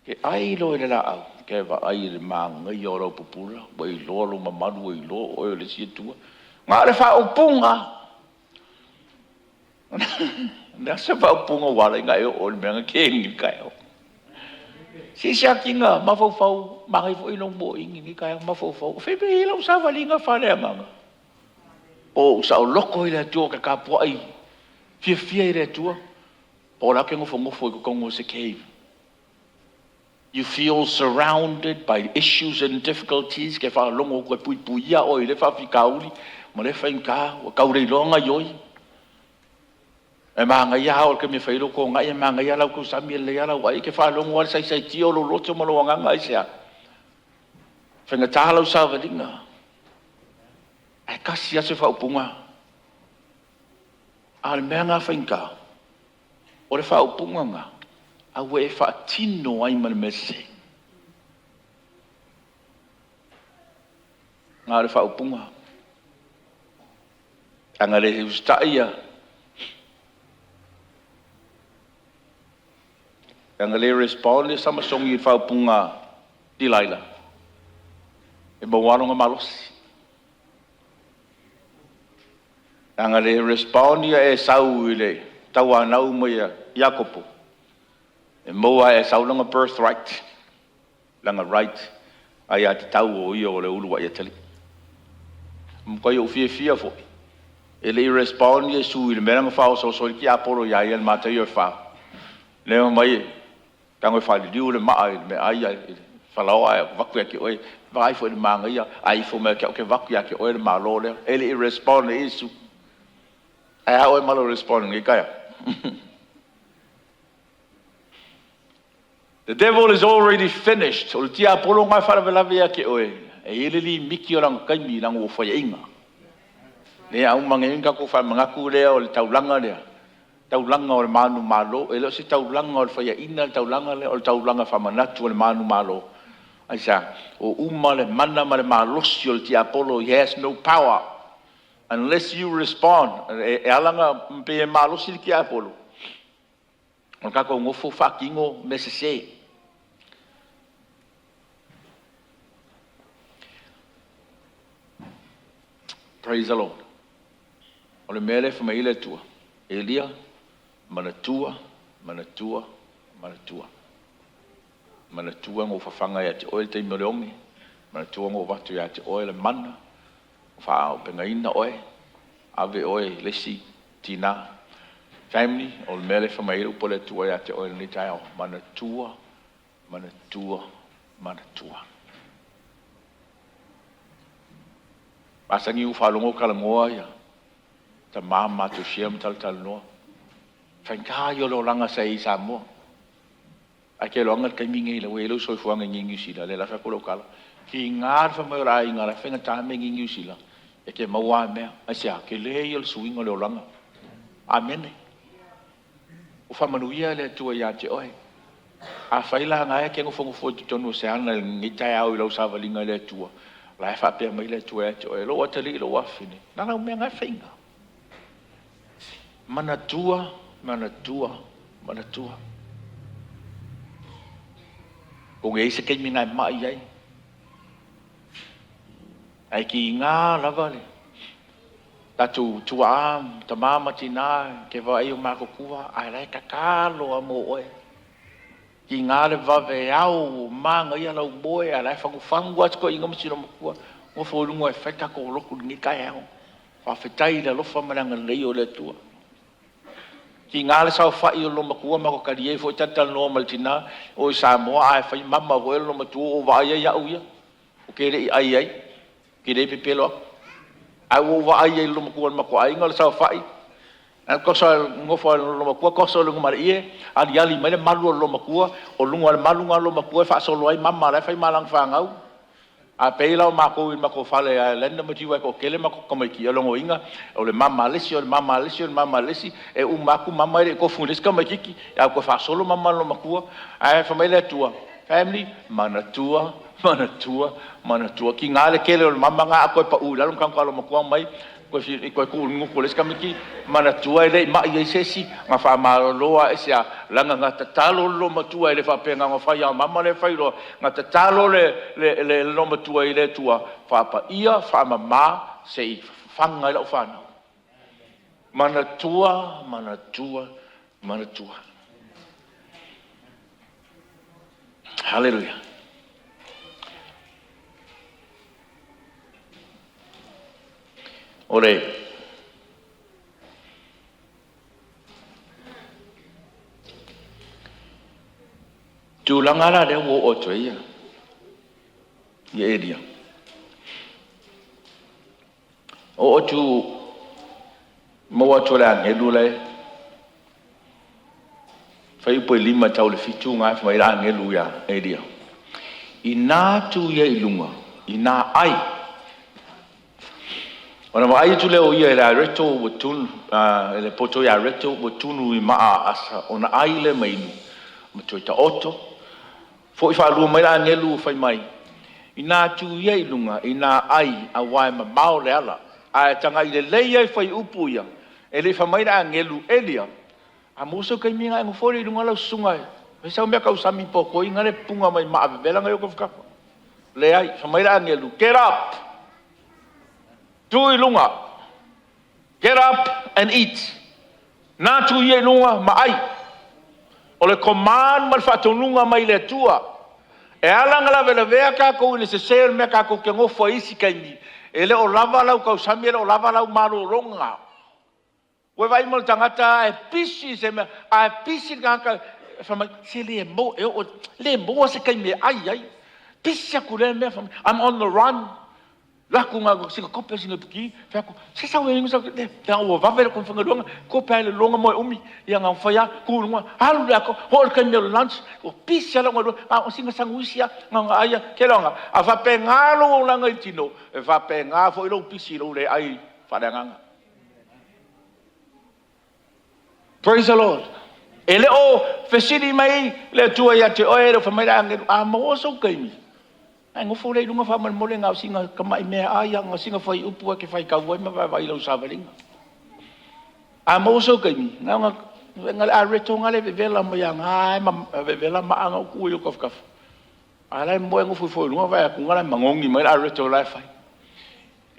S2: E ai loa i le laau, ke vaai i le manaia o lau pupula, ua iloa lou mamalu, ua iloa oe o le isi Atua. Na o le faaupuga. Le a se faaupuga ua ala ai ona e oo i le mea na ke i lenei taeao? Se i siaki ina mafaufau, manaia foi lou mōʻini i lenei taeao, mafaufau, o fea le mea e i ai lau savaliga faaleagaga? Po o ou saoloto i le Atua ou te tapuai fiafia i le Atua, po o la ou te nofonofo i totonu o se cave. You feel surrounded by issues and difficulties, ke faalogo atu e puipuia oe i lea faafitauli ma lea faigata, ua tau le iloa gaoioi. E manaia lava oo i le taimi e fai ai lou togai, e manaia lava lau tausami, e lelei lava lau vaai, e te faalogo lava i le saisaitia o lou loto ma lou agaga. Aisea? Faigata lau savaliga, ae tasi lava se faaupuga. A o le mea lena faigata, o le faaupuga lena, a ua e faatino ai ma le mea sese. Na o le faaupuga. A na le usitai ia, a na le respond ia Samasoni i le faaupuga a Delilah, e maua lava lona malosi. A na le respond ia Esau i le tauanau mai a Iakopo, e maua lava e Esau lana birthright, lana right aiatatau o ia o le uluai atalii. Ua matuai ou fiafia foi, e le i respond Iesu i le mea lea na faaosooso ai le tiapolo ia ia i le Mataio e 4, lea fai mai e tago e faaliliu le maa i le meaai i le falaoa ae avatu ia te oe, vaai foi i le manaia, a ifo mai ia te au, ou te avatu ia te oe le Malo lea. E le i respond i ai Iesu. Ae a oe ma lou respond i lenei taeao? The devil is already finished. O le tiapolo lena e faalavelave ia te oe, e i ai le limiti o lana taimi i lana ua faiaina. Lea a uma nei ona tatou faamanatu lea o le taulaga lea, taulaga o le manumalo. E le o se taulaga o le faiaina le taulaga lea, o le taulaga faamanatu o le manumalo. Aisea? Ua uma le mana ma le malosi o le tiapolo, he has no power unless you respond. E ala ona pei e malosi le tiapolo, o le tatou nofo faatino mea sese. Praise the Lord. O le mea lea e fai mai ai le Atua, Elia, manatua, manatua, manatua. Manatua na ou fafaga ia te oe le taimi o le oge, manatua na ou avatu ia te oe le mana, faaauupegaina oe, ave oe i le isi tina. Family, o le mea lea e fai mai ai le upu a le Atua ia te oe i lenei taeao, manatua, manatua, manatua. Masani ona ou faalogo o talanoa ia tama ma matou share ma talatalanoa. Faigata ia o le olaga sa i ai i Samoa. Ae te iloaina le taimi lenei la ua i ai lou soifuaga i Niu Sila, lea la e fai atu lau tala, tiga le fai mai o le aiga o la e faigata mea i Niu Sila, e te maua lava mea. Aisea? Tele ia o le suiga o le olaga. Amene. Ua faamanuia le Atua ia te oe. Afai la na e te nofonofo i totonu o se ana i lenei taeao i lau savaliga i le Atua, o la e faapea mai le Atua ia te oe, lou atalii, lou afafine, na o lau mea na e faiga. Manatua, manatua, manatua. Atonu e i ai se taimi na e mai ai. Ae tiga lava le tatou tuaa, tama ma tina, e te vaai o matutua, ae la e tatalo lava mo oe. Tiga le vave ao, ua manaia lau moe, ae la e fagufagu lava si toeaina ma si olomatua, nofo i luga e fai le tatou lotu i lenei taeao. Faafetai i le alofa ma le agalelei o le Atua. Tiga le saofai o le loomatua ma talie foi talatalanoa ma le tina o i Samoa, ae fai mama foi le loomatua, ua ou vaai ai au ia, ou te le i ai ai, ou te le pepelo atu. Ae ua ou vaai ai i le loomatua o le matou aiga o le saofai, toso nofo a le loomatua toso i luga ma le ie, aliali mai le malu o le loomatua, o luga o le malu lena o le loomatua e faasolo ai mama o la e fai ma lana fanau. A pei la o matou i le matou fale i Ireland matiu lava e toatele matou tamaiti, o lona uiga o le mama a le isi, o le mama a le isi, o le mama a le isi, e uma atu mama e le i tofu i le isi tamaitiiti, ae ua toe faasolo mama a le loomatua. Ae fai mai le Atua, family, manatua, manatua, manatua. Tiga le tele o le mama lena, a toe pau i lalo ona tago a le loomatua aumai toe tuu i le gutu o le isi tamaitiiti. Manatua e le i mai ai se isi, na faamalolo lava aisea? Leaga na tatalo le loomatua, e le faapea na ona fai lava o mama lea fai loa. Na tatalo le loomatua i le Atua, faapaia, faamama, se i fafaga ai lau fanau. Manatua, manatua, manatua. Haleluia. O le tulaga la lea ua oo atu ai ia Elia, oo atu maua atu e le agelu la e fuaiupu e 5 e tau i le 7 na fai mai ai le agelu ia Elia, ina tu ia i luga, ina ai. Ona vaai atu lea o ia i le areto ua tunu, i le poto i areto ua tunu i maa aasa, ona ai lea ma inu, ma toe taoto. Foi faalua mai le agelu ua fai mai, ina tu ia i luga, ina ai, aua e mamao le ala. Ae tagai lelei lava i fuaiupu ia, e le i fai mai le agelu, Elia, a maua sou taimi ona e nofo lea i luga lau susuga e fai sau meatausami potoina lea e pupuna mai maa vevela na i ou tafatafa. Leai, fai mai le agelu, get up! Tu i luga! Get up and eat! Na tu ia i luga ma ai. O le command ma le faatonuga mai le Atua. E ala ona lavelavea tatou i le sese o le mea tatou te nofo ai i isi taimi, e le o lava lau tausami, e le o lava lau malologa. Ua e vaai mo le tagata e pisi i se mea, a pisi le tagata fai mai, se le maua, e oo, le maua se taimi e ai ai. Pisi atu i lea mea, fai mai, I'm on the run. Laku nga singa kope singa piki fai atu se sau e ingo sau le te ua vave le faigaluega kope ai le loga mo e umi ia nga fai a ku lunga alu le ako ho le kaimi o le lunch ua pisi ala galuega a o singa sanguisi a nga nga aia ke longa a faapena lou olaga i le tino e faapena foi lou pisi i lou le ai faaleagaga. Praise the Lord. E le o fesili mai le Atua ia te oe, e le o fai mai le agelu, a maua sou taimi, ae nofo lea i luga faamolemole na o sina tamai meaai a na o sina fuaiupu e te faitau ai ma vaavaai i lau savaliga. A maua sou taimi, na ona na le areto na le vevela mai ana e vevela maa na tuu i ou tafatafa. A la e moe nofo ifo i luga vaai atu na la e magogi mai le areto la e fai.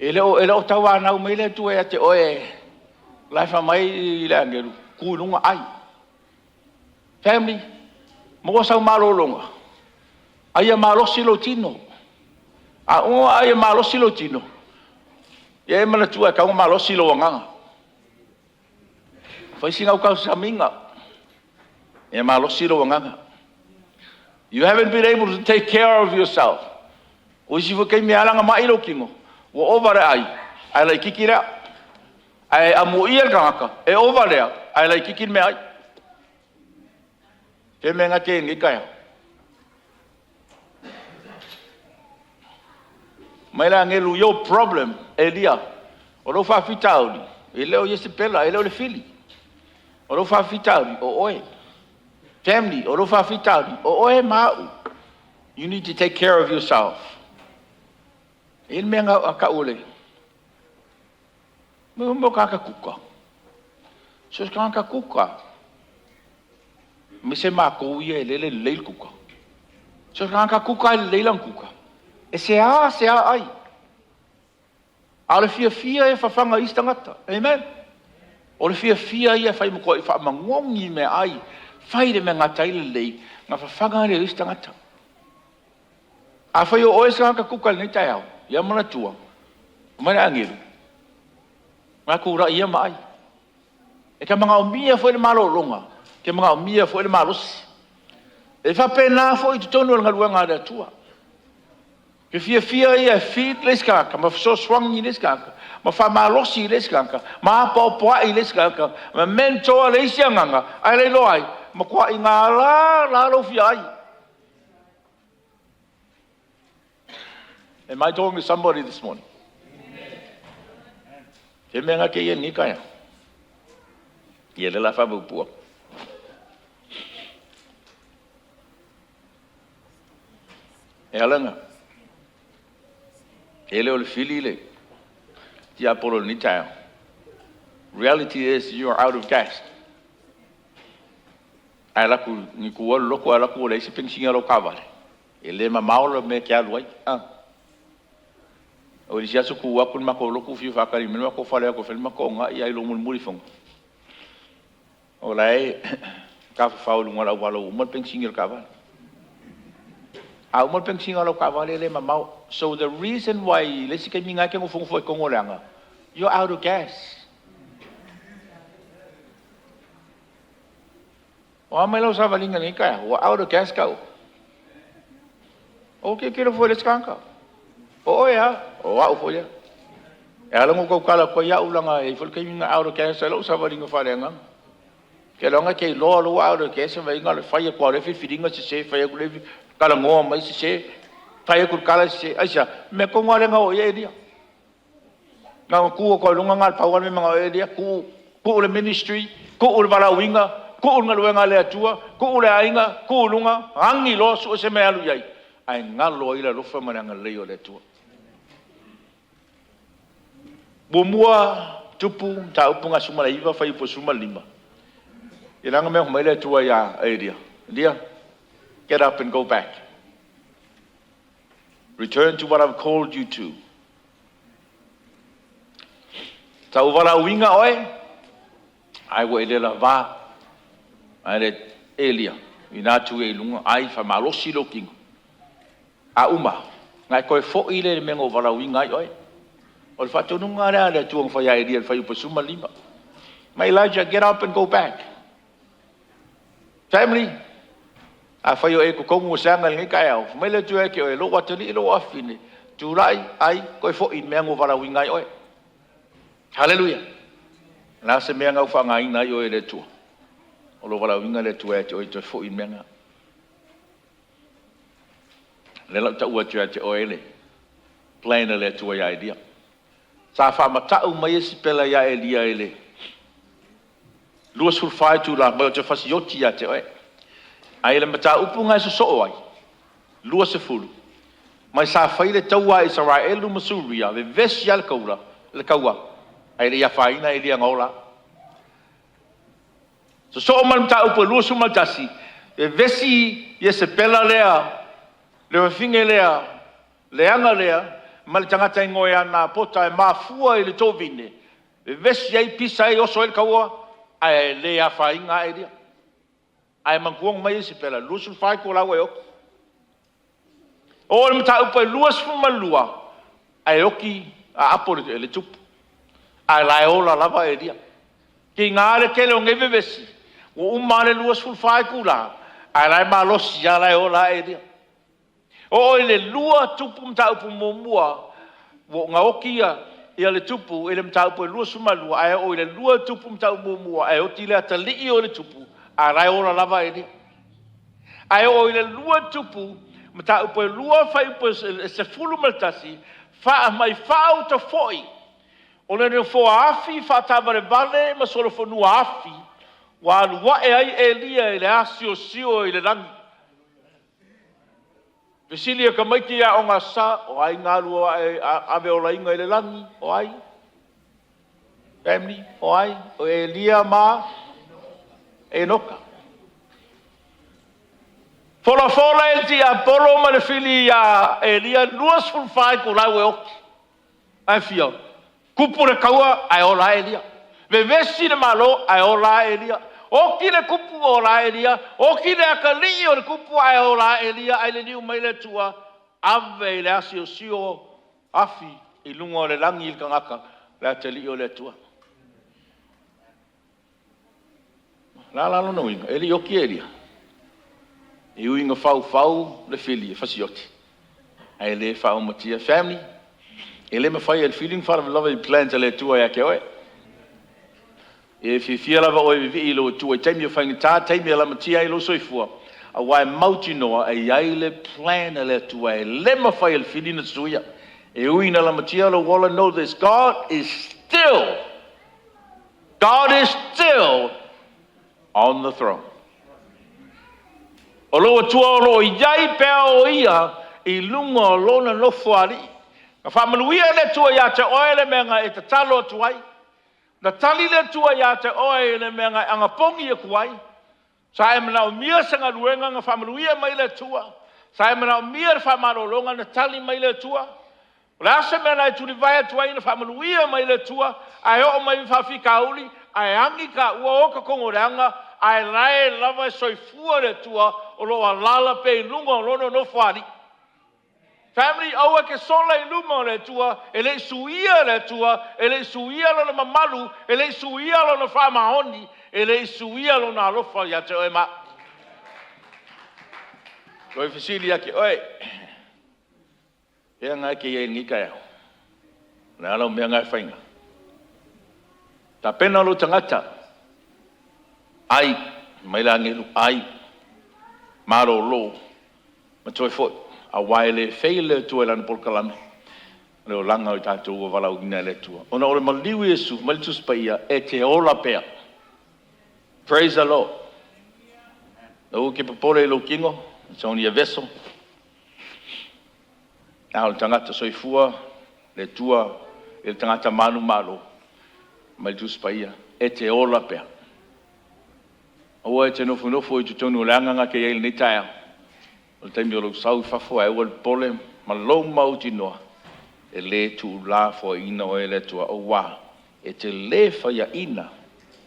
S2: E le o tauanau mai le Atua ia te oe, la e fai mai le agelu, tu i luga ai. Family, maua sau malologa, a ia malosi lou tino. A uma a ia malosi lou tino, ia e manatua e tatau ona malosi lou agaga. Fai sina au tausamiga, ia malosi lou agaga. You haven't been able to take care of yourself. O isi foi taimi e ala ona mai lou tino, ua ova le ai, ae laitiiti lea. Ae amuia le tagata, e ova lea, ae laitiiti le meaai. Te mea gate i lenei taeao. Mai le agelu, your problem, Elia, o lou faafitauli, e le o Iesepela, e le o le fili. O lou faafitauli, o oe. Family, o lou faafitauli, o oe ma au. You need to take care of yourself. E i ai le mea na tau o le mea o tagata kuka. So se tagata kuka, aemaise matou ia e lele lelei le kuka. So se tagata kuka e lelei lana kuka, e seā seā ai. A o le fiafia e fafaga i isi tagata. Amen. O le fiafia ia e fai matuai faamagogi meaai, fai le mea gata ai lelei, na fafaga lea o isi tagata. Afai o oe se tagata kuka i lenei taeao, ia manatua, fai mai le agelu, na tulai ia ma ai. E te manaomia foi le malologa, e te manaomia foi le malosi. E faapena foi i totonu o le galuega a le Atua. E fiafia ia e feed le isi tagata, ma fesoasoani i le isi tagata, ma faamalosi i le isi tagata, ma apoapoai i le isi tagata, ma mentor le isi agaga, ae le iloa ai, matuai gala la lou fia ai. Am I talking to somebody this morning? Te mea ngake ia ni taeao. Ia le la whaamaupua. E ala e le o le fili le tiapolo i lenei taeao. Reality is you are out of gas. Ae alu atu ni tua le loto ae alu atu ua leai se penisini a lou taavale. E le mamao le mea e te alu ai. O le isi aso tu atu le matou lotu fiu faatali mai le matou fale atu e fai le matou oga'i ae mulimuli ifo. O la e tafafao i luga o le auala ua uma le penisini o le taavale. A uma le penisini o lau taavale e le mamao. So the reason why i le isi taimi na e te nofonofo ai totonu o le aga, you're out of gas. O a mai lau savaliga i lenei taeao, ua out of gas ka ua. O tilotilo foi i le isi tagata. O oe a, o au foi lea. E ala ona ou tautala atu ai au leaga e i ai foi le taimi na out of gas ai lau savaliga faaleagaga. Ke loga ke iloa lou out of gas vaaiga le fai atu lava o le filifiliga sese, fai atu le talanoa mai sese, fai atu le tala sese. Aisea? Mea tonu lava lea na oo i ai Elia. Na ona tu atu lava i luga na o le pau lava le mea e manao ai Elia, tuu, tuu le ministry, tuu le valaauina, tuu le galuega a le Atua, tuu le aiga, tuu i luga, agi loa, sue se mea e alu i ai, ae galo ai le alofa ma le agalelei o le Atua. Muamua Tupu, mataupu 19, fuaiupu 15. Ia leaga mea mai le Atua ia Elia. Elia, get up and go back. Return to what I've called you to. Sa ou valaauina oe, ae ua e le lavā. Ae le Elia, ina atu ia i luga, ai faamalosi lou tino. A uma, na e toe foi lea i le mea na ou valaauina ai oe. O le faatonuga lea a le Atua na fai ia Elia i le fuaiupu 15. Ma Elijah, get up and go back. Family, afai o e i totonu o se aga i lenei taeao, fai mai le Atua ia te oe, lou atalii, lou afafine, Tulai, ai, toe foi i le mea na ou valaauina ai oe. Haleluia! O le a se mea na ua faaaogaina ai oe e le Atua? O lou valaauina le Atua ia te oe e toe foi i le mea lena. O lea o le a ou taua atu ia te oe le plan a le Atua ia Elia. Sa faamatau mai Iesepela ia Elia i le 24 itula mai ou te fasioti ia te oe. Ae i le mataupu na e sosoo ai, 20, ma sa fai le taua a Isaraelu ma Suria, vevesi lava le taula, le taua, ae le i afaina Elia na ola lava. Sosoo ma le mataupu e 21, vevesi Iesepela lea, le fafine lea leaga lea ma le tagata e igoa ia Napota e mafua i le tovine, vevesi ai, pisa ai, oso ai le taua, ae le afaina lava Elia. Ae manatua na fai mai Iesepela, e 24 itula ua e oti. Oo i le mataupu e 22, ae oti aapo e le tupu, a o la e ola lava Elia. Tiga le tele o nei vevesi, ua uma lava le 24 itula, a o la e malosi lava, o la e ola lava Elia. Oo i le 2 Tupu Mataupu Muamua, na oti le tupu i le mataupu e 22, ae oo i le 2 Tupu Mataupu Muamua, ae oti le atalii o le tupu, a o la e ola lava Elia. Ae oo i le 2 Tupu Mataupu e 2 fuaiupu e 11, mai faauta foi o le nofoa afi faataavalevale ma solofanua afi ua alu ae ai Eliya i le asiosio i le lagi. Fesili a tamaiti i le Aoga Aso Sa, o ai na alu ave olaina i le lagi? O ai? Family, o ai? O Eliya ma Enoka. Folafola e le tiapolo ma le fili ia Eliya, e 24 itula ua e oti. Ae fia? Tupu le taua ae ola lava Eliya. Vevesi le Malo ae ola lava Eliya. Oti le tupu, ola lava Eliya. Oti le atalii o le tupu ae ola lava Eliya. Ae liliu mai le Atua, ave i le asiosio afi i luga o le lagi le tagata, le atalii o le Atua. O le a la lona uiga? E le i oti Eliya? E ui ina faufau le fili e fasioti, ae le faaumatia. Family, e le mafai e le fili ona faalavelave i plans a le Atua ia te oe. E fiafia lava oe e vivii i lou Atua i taimi o faigata, taimi e lamatia ai lou soifua, aua e mautinoa e i ai le plan a le Atua e le mafai e le fili ona suia. E ui ina lamatia lou ola, know this, God is still, God is still on the throne. O lou Atua o lo o i ai pea o Ia i luga o Lona Nofoalii. Na faamanuia le Atua ia te oe le mea na e tatalo atu ai. Na tali le Atua ia te oe i le mea na e anapogi atu ai. Sa e manaomia se galuega, na faamanuia mai le Atua. Sa e manaomia le faamalologa, na tali mai le Atua. O le a se mea na e tulivae atu ai, na faamanuia mai le Atua. Ae oo mai faafitauli, ae agi taua, o ta togoleaga, ae la e lava e soifua le Atua o lo o alaala pea i luga o Lona Nofoalii. Family, aua e te sola i luma o le Atua, e le i suia le Atua, e le i suia Lona mamalu, e le i suia Lona faamaoni, e le i suia Lona alofa ia te oe ma au. Toe fesili ia te oe, pea na e te i ai i lenei taeao? O le a lau mea na e faina? Tapena lou tagata, ai, mai le agelu, ai, malolo ma toe foi, aua e le fail le Atua i Lana polokalame, o le olaga o i tatou ua valaauina e le Atua. Ona o le maliu o Iesu, fai mai le Tusi Paia, e te ola pea. Praise the Lord. Aua e te popole i lou tino, it's only a vessel. A o le tagata soifua, le Atua i le tagata manumalo, mai le Tusi Paia, e te ola pea. Aua e te nofonofo i totonu o le aga na te i ai i lenei taeao. O le taimi o lou sau i fafo, ae aua le popole ma lou mautinoa, e le tuulafoaiina oe e le Atua, aua e te le faiaina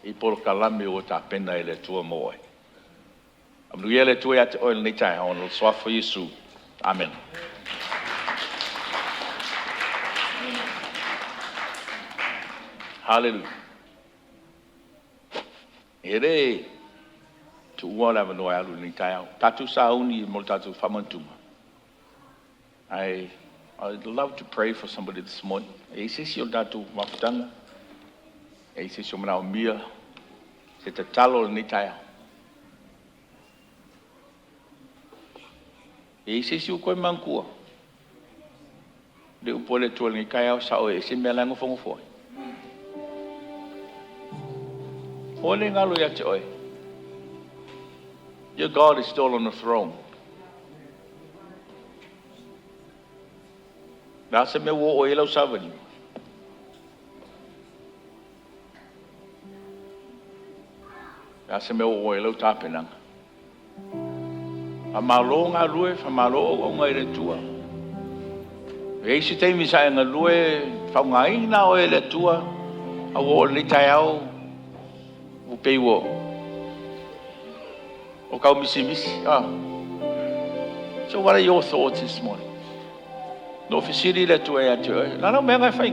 S2: i polokalame ua tapena e le Atua mo oe. Amuia le Atua ia te oe i lenei taeao ona o le suafa o Iesu. Amene. Haleluia. E le tuua le avanoa e alu i lenei taeao. Tatou sauni mo le tatou faamanatuga. Ae I'd love to pray for somebody this morning. E i ai se isi o le tatou mafutaga, e i ai se isi o manaomia se tatalo i lenei taeao. E i ai se isi ua toe manatua le upu a le Atua i lenei taeao, sao e ese mea la e nofonofo ai. Aua ne i galo ia te oe, your God is still on the throne. O le a se mea ua oo i ai lau savaliga? O le a se mea ua oo i ai lau tapenaga? Faamalo galue, faamalo auauna i le Atua. E i ai se taimi sa e galue, faaaogaina oe e le Atua, a ua oo i lenei taeao, ua pei ua o tau misimisi. Ah. So what are your thoughts this morning? Na ou fesili le Atua ia te oe, o le a lau mea na e fai?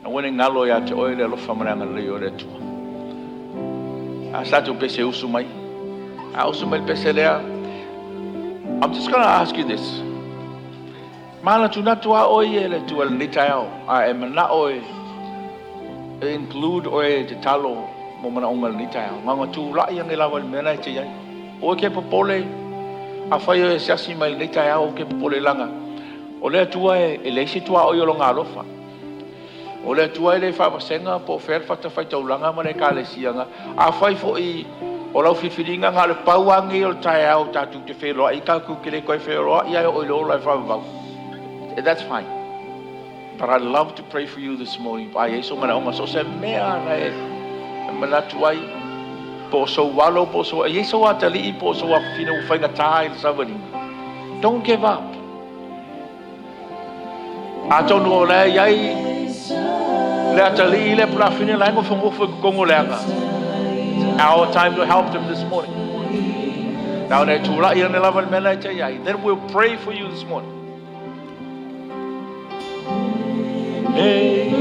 S2: Aua ne i galo ia te oe le alofa ma le agalelei o le Atua. A sa tatou pese usu mai. A usu mai le pese lea. I'm just going to ask you this. Manatunatu a oe e le Atua i lenei taeao, a e manao e include oe e tatalo mo manaoga i lenei taeao. Na ona tulai ane lava i le mea lena e te i ai. Aua e te popole, afai o e asiasi mai i lenei taeao, aua e te popole leaga o le Atua e leai se tuaoi o Lona alofa. O le Atua e le faavasega po o fea le fatafaitaulaga ma le Ekalesia na. Afai foi o lau filifiliga na o le pau lava lenei o le taeao tatou te feiloai, tatou te le toe feiloai lava e oo i le ola e faavavau. That's fine. But I'd love to pray for you this morning. A i ai sou manaoga, so o se mea na e manatu ai, po o sou alo, po o sou, e i ai sou atalii, po o sou afafine ua faigata i le savaliga. Don't give up. Atonu o la e i ai le atalii lea po le afafine la e nofonofo i totonu o le aga. It's our time to help them this morning. Na ona e tulai ane lava i le mea lena e te i ai. Then we'll pray for you this morning. Yes.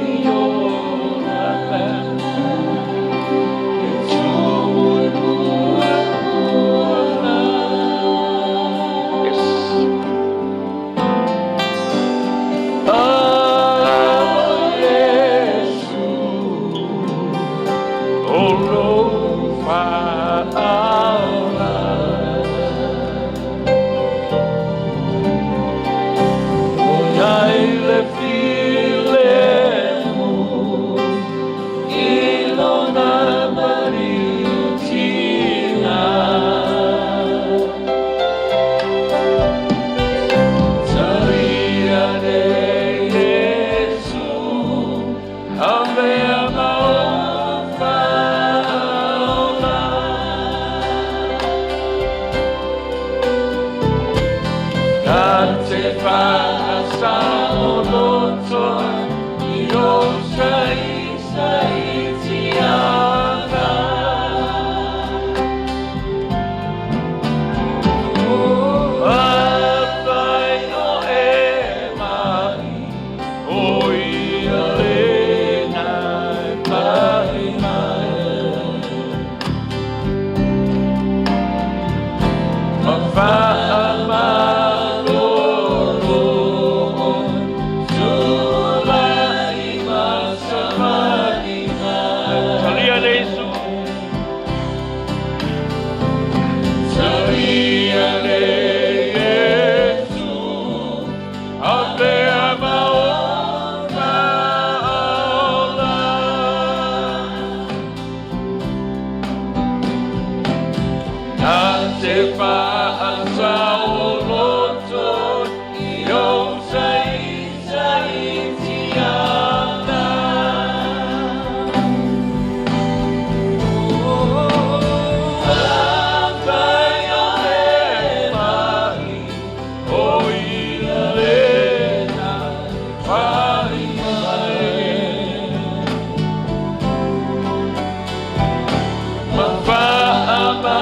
S2: Oh, Yesu, oh, lo fa'aola. O iai le filemu i lona malitiga. Talia ne Iesu, avea ma ou fa'aola. Na te fa'asaoloto i ou saisaitiaga. Afai o e ma'i, o ia lena e pa'i mai. Ma fa'amalolo tula'i ma savaliga. Talia le Iesu. Talia le Iesu, avea ma ou fa'aola. Na te fa'asaoloto i ou saisaitiaga. Afai o e ma'i, o ia lena pa'i mai. Ma fa'amalolo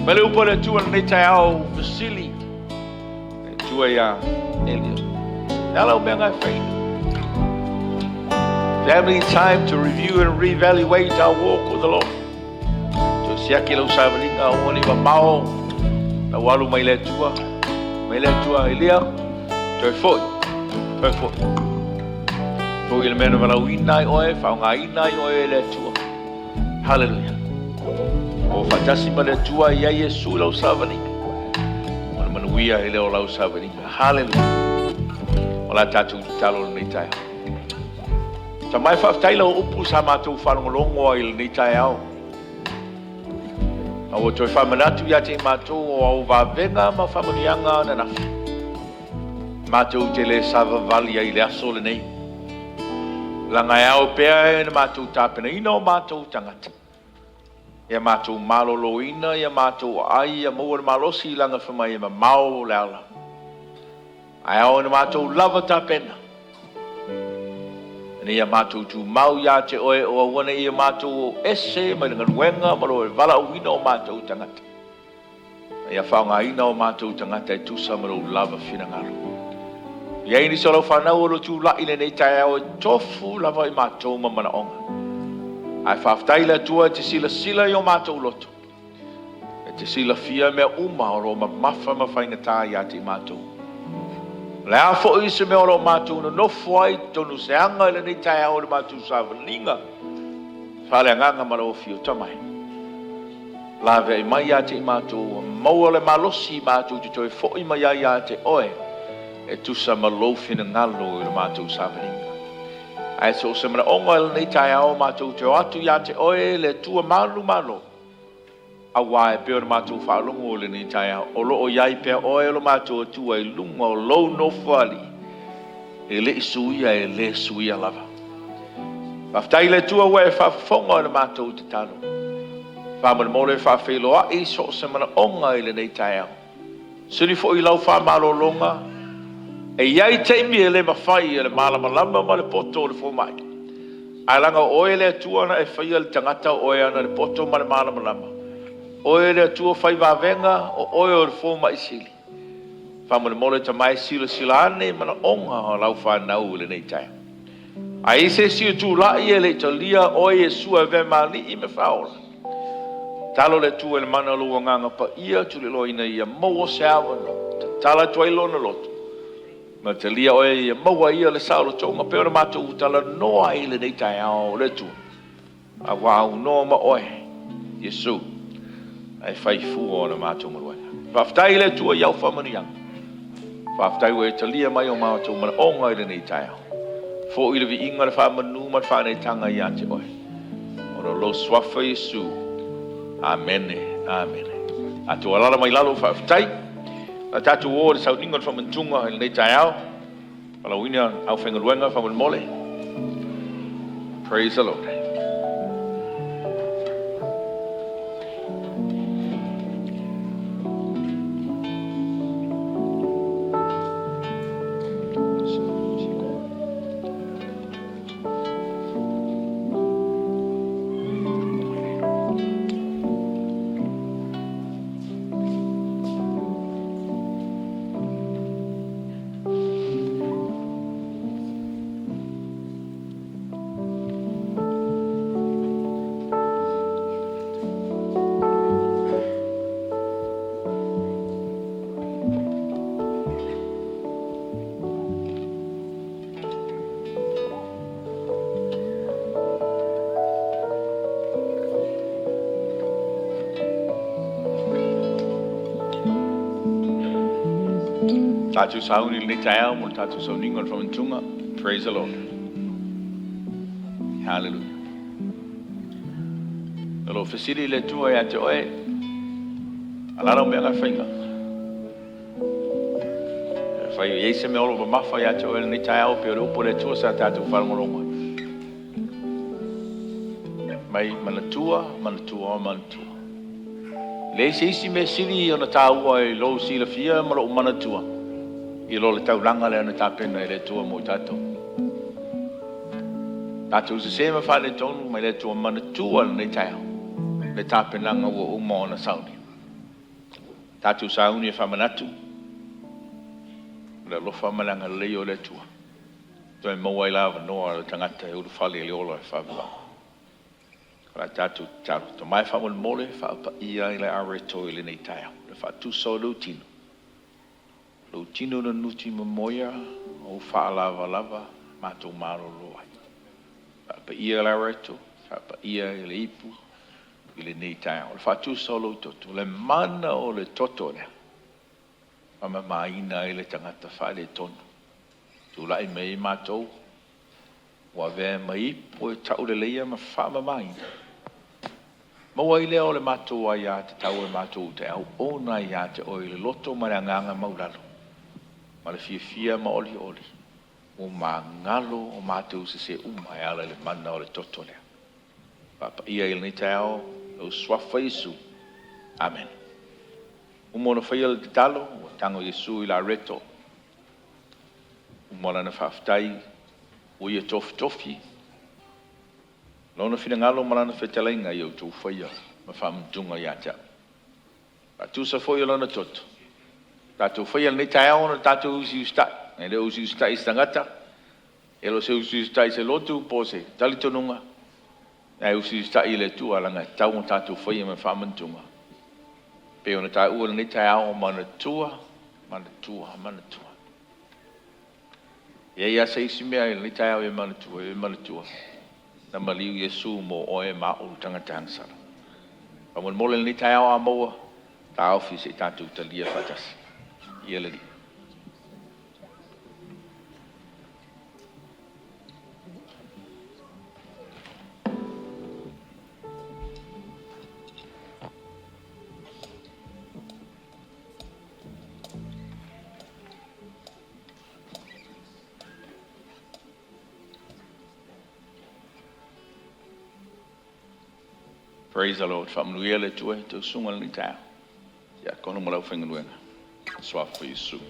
S2: Mai le upu a le Atua i lenei taeao fesili le Atua iā Elia. Le a lau mea e faina? Family, time to review and reevaluate our walk with the Lord. Toe siaki lau savaliga aua ne i mamao lau alu mai le Atua. Mai le Atua Elia, toe foi, toe foi. Foi i le mea na valaauina ai oe, faaaogaina ai oe e le Atua. Haleluia. O faatasi ma le Atua i ai Iesu i lau savaliga. O le manuia e le o lau savaliga. Haleluia. O la tatou tatalo i lenei taeao. Tama e faafetai lau upu sa matou faalogologo ai i lenei taeao. A ua toe faamanatu ia te i matou o au vavega ma faamanuiaga ananafi. Matou te le savavali ai i le aso lenei. Leaga e ao pea e na matou tapenaina o matou tagata. Ia matou maloloina, ia matou aai, ia maua le malosi leaga fai mai e mamao le ala. Ae ao ina matou lava tapena. Ina ia matou tumau ia te oe o aua ne i o matou o ese mai le galuega ma lo valaauina o matou tagata. Ia faaaogaina o matou tagata e tusa ma lou lava finagalo. E i ai nisi o lau fanau o lo o tulai i lenei taeao e tofu lava i matou ma manaoga. Ae faafetai i le Atua e te silasila i o matou loto. E te silafia mea uma o lo o mamafa ma faigata ia te i matou. O le a foi se mea o lo o matou nonofo ai totonu se aga i lenei taeao i le matou savaliga faaleagaga ma lau afio Tama e. Laveai mai ia te i matou ua maua le malosi matou te toe foi mai ai ia te oe e tusa ma lou finagalo i le matou savaliga. Ae so o se manaoga i lenei taeao matou te o atu ia te oe le Atua malu malo, aua e pei ona matou faalogo i lenei taeao, o lo o i ai pea oe o lo matou Atua i luga o lou nofoalii, e le i suia e le suia lava. Faafetai i le Atua ua e faafofoga i le matou tatalo. Faamolemole faafeiloai so o se manaoga i lenei taeao. Sili foi i lau faamalologa, e i ai taimi e le mafai e le malamalama ma le poto o le fomai. Ae leaga o oe le Atua na e faia le tagata, o oe ana le poto ma le malamalama. Oe le Atua fai vavega, o oe o le fomai sili. Faamolemole Tama e silasila ane i manaoga o lau fanau i lenei taeao. A i ai se isi o tulai e le i talia oe Iesu e avea ma Alii ma Faaola, tatalo le Atua i le mana o lou Agaga Paia tuliloaina ia maua se avanoa, tatala atu ai lona loto, ma talia oe ia maua ai ia le saolotoga pei ona matou talanoa ai i lenei taeao, le Atua. A ua aunoa ma oe, Iesu, ae fai fua o le matou galuega. Faafetai i le Atua i au faamanuiaga. Faafetai ua e talia mai o matou manaoga i lenei taeao. Foi le viiga, le faamanu ma le faaneetaga ia te oe. Ona o lou suafa Iesu. Amene, amene. Tatou alaala mai lalo, faafetai. A tatou o i le sauniga o le faamantuga i lenei taeao. Valaauina aufaigaluega faamolemole. Praise the Lord. Tatou sauni i lenei taeao mo le tatou sauniga o le faamanatuga. Praise the Lord. Hallelujah. O lo o fesili le Atua ia te oe, alala o mea nga faiga. E fai i ai se mea o lo o mamafa ia te oe lenei taeao pei o le upu a le Atua sa tatou faalogologo ai. Mai manatua, manatua, manatua. Leai se isi mea sili ona taua i lou silafia ma lou manatua i lo le taulaga lea na tapena e le Atua mo i tatou. Tatou sese ma faaletonu mai le Atua manatua lenei taeao le tapenaga ua uma ona saunia. Tatou sauni e faamanatu le alofa ma le agalelei o le Atua. Toe maua ai le avanoa o le tagata e ulufale i le ola e faavavau. O le a tatou tatalo. Tama e faamolemole, faapaia ai le areto i lenei taeao. Le faatusa o lou tino. Lou tino na nuti momoia, o faalavalava, matou malolo ai. Faapaia le areto, faapaia i le ipu i lenei taeao. O le faatusa o lou toto, le mana o le toto lea, faamamaina ai le tagata faaletonu. Tulai mai ai matou, ua avea ma ipu e tauleleia ma faamamaina. Maua ai lea o le matou aiatatau e matou te auona ia te oe i le loto ma le agaga maulalo, ma le fiafia ma olioli, ua magalo o matou sese uma e ala i le mana o le toto lea. Faapaia i lenei taeao, lou suafa Iesu. Amen. Uma ona faia le tatalo, ua tago Iesu i le areto. Uma lana faafetai, ua ia tofitofi lona finagalo ma lana fetalaiga ia outou faia ma faamanatuga ia te au. Faatusa foi o lona toto, tatou faia lenei taeao ona tatou usiusitai. E le o usiusitai i se tagata, e le o se usiusitai i se lotu po o se talitonuga, ae usiusitai i le Atua leaga e tatau ona tatou faia ma faamanatuga. Pei ona taua i lenei taeao, manatua, manatua, manatua. E i ai lava se isi mea i lenei taeao e manatua, e manatua, na maliu Iesu mo oe ma au le tagata agasala. Faamolemole lenei taeao a maua, taofi se i tatou talia faatasi. Ia le Alii. Praise the Lord. Faamanuia le Atua i tou susuga i lenei taeao. Tiakono ma le aufaigaluega. Suafa Iesu.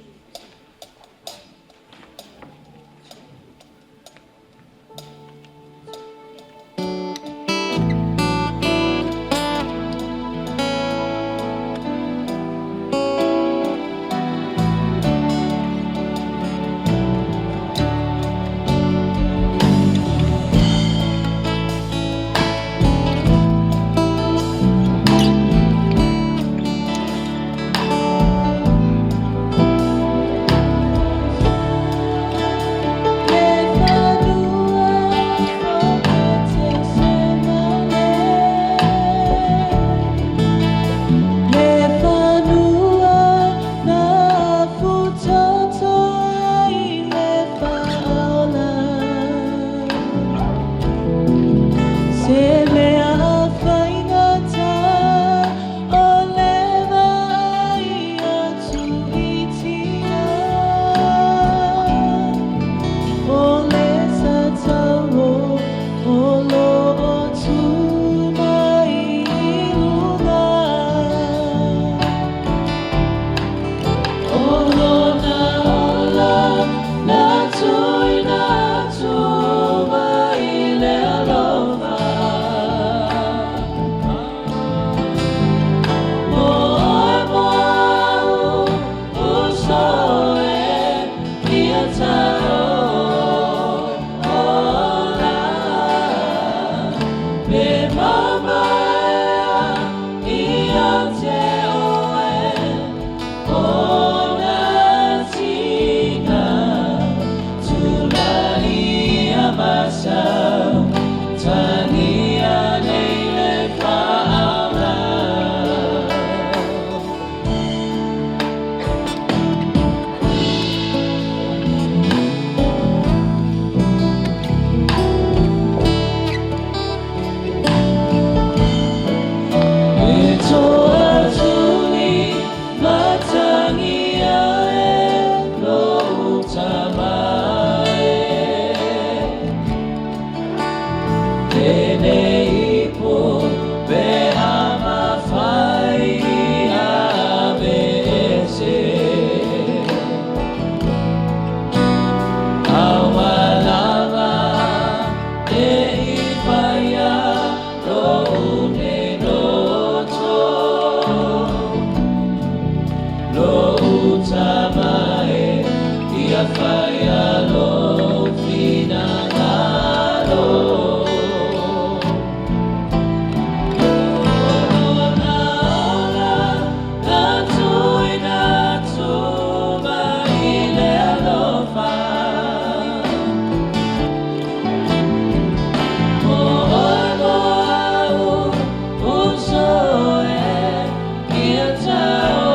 S3: Ia faia lou finagalo. O lona ola na tuuina atu mai le alofa. Mo oe mo a'u uso e ia tauola.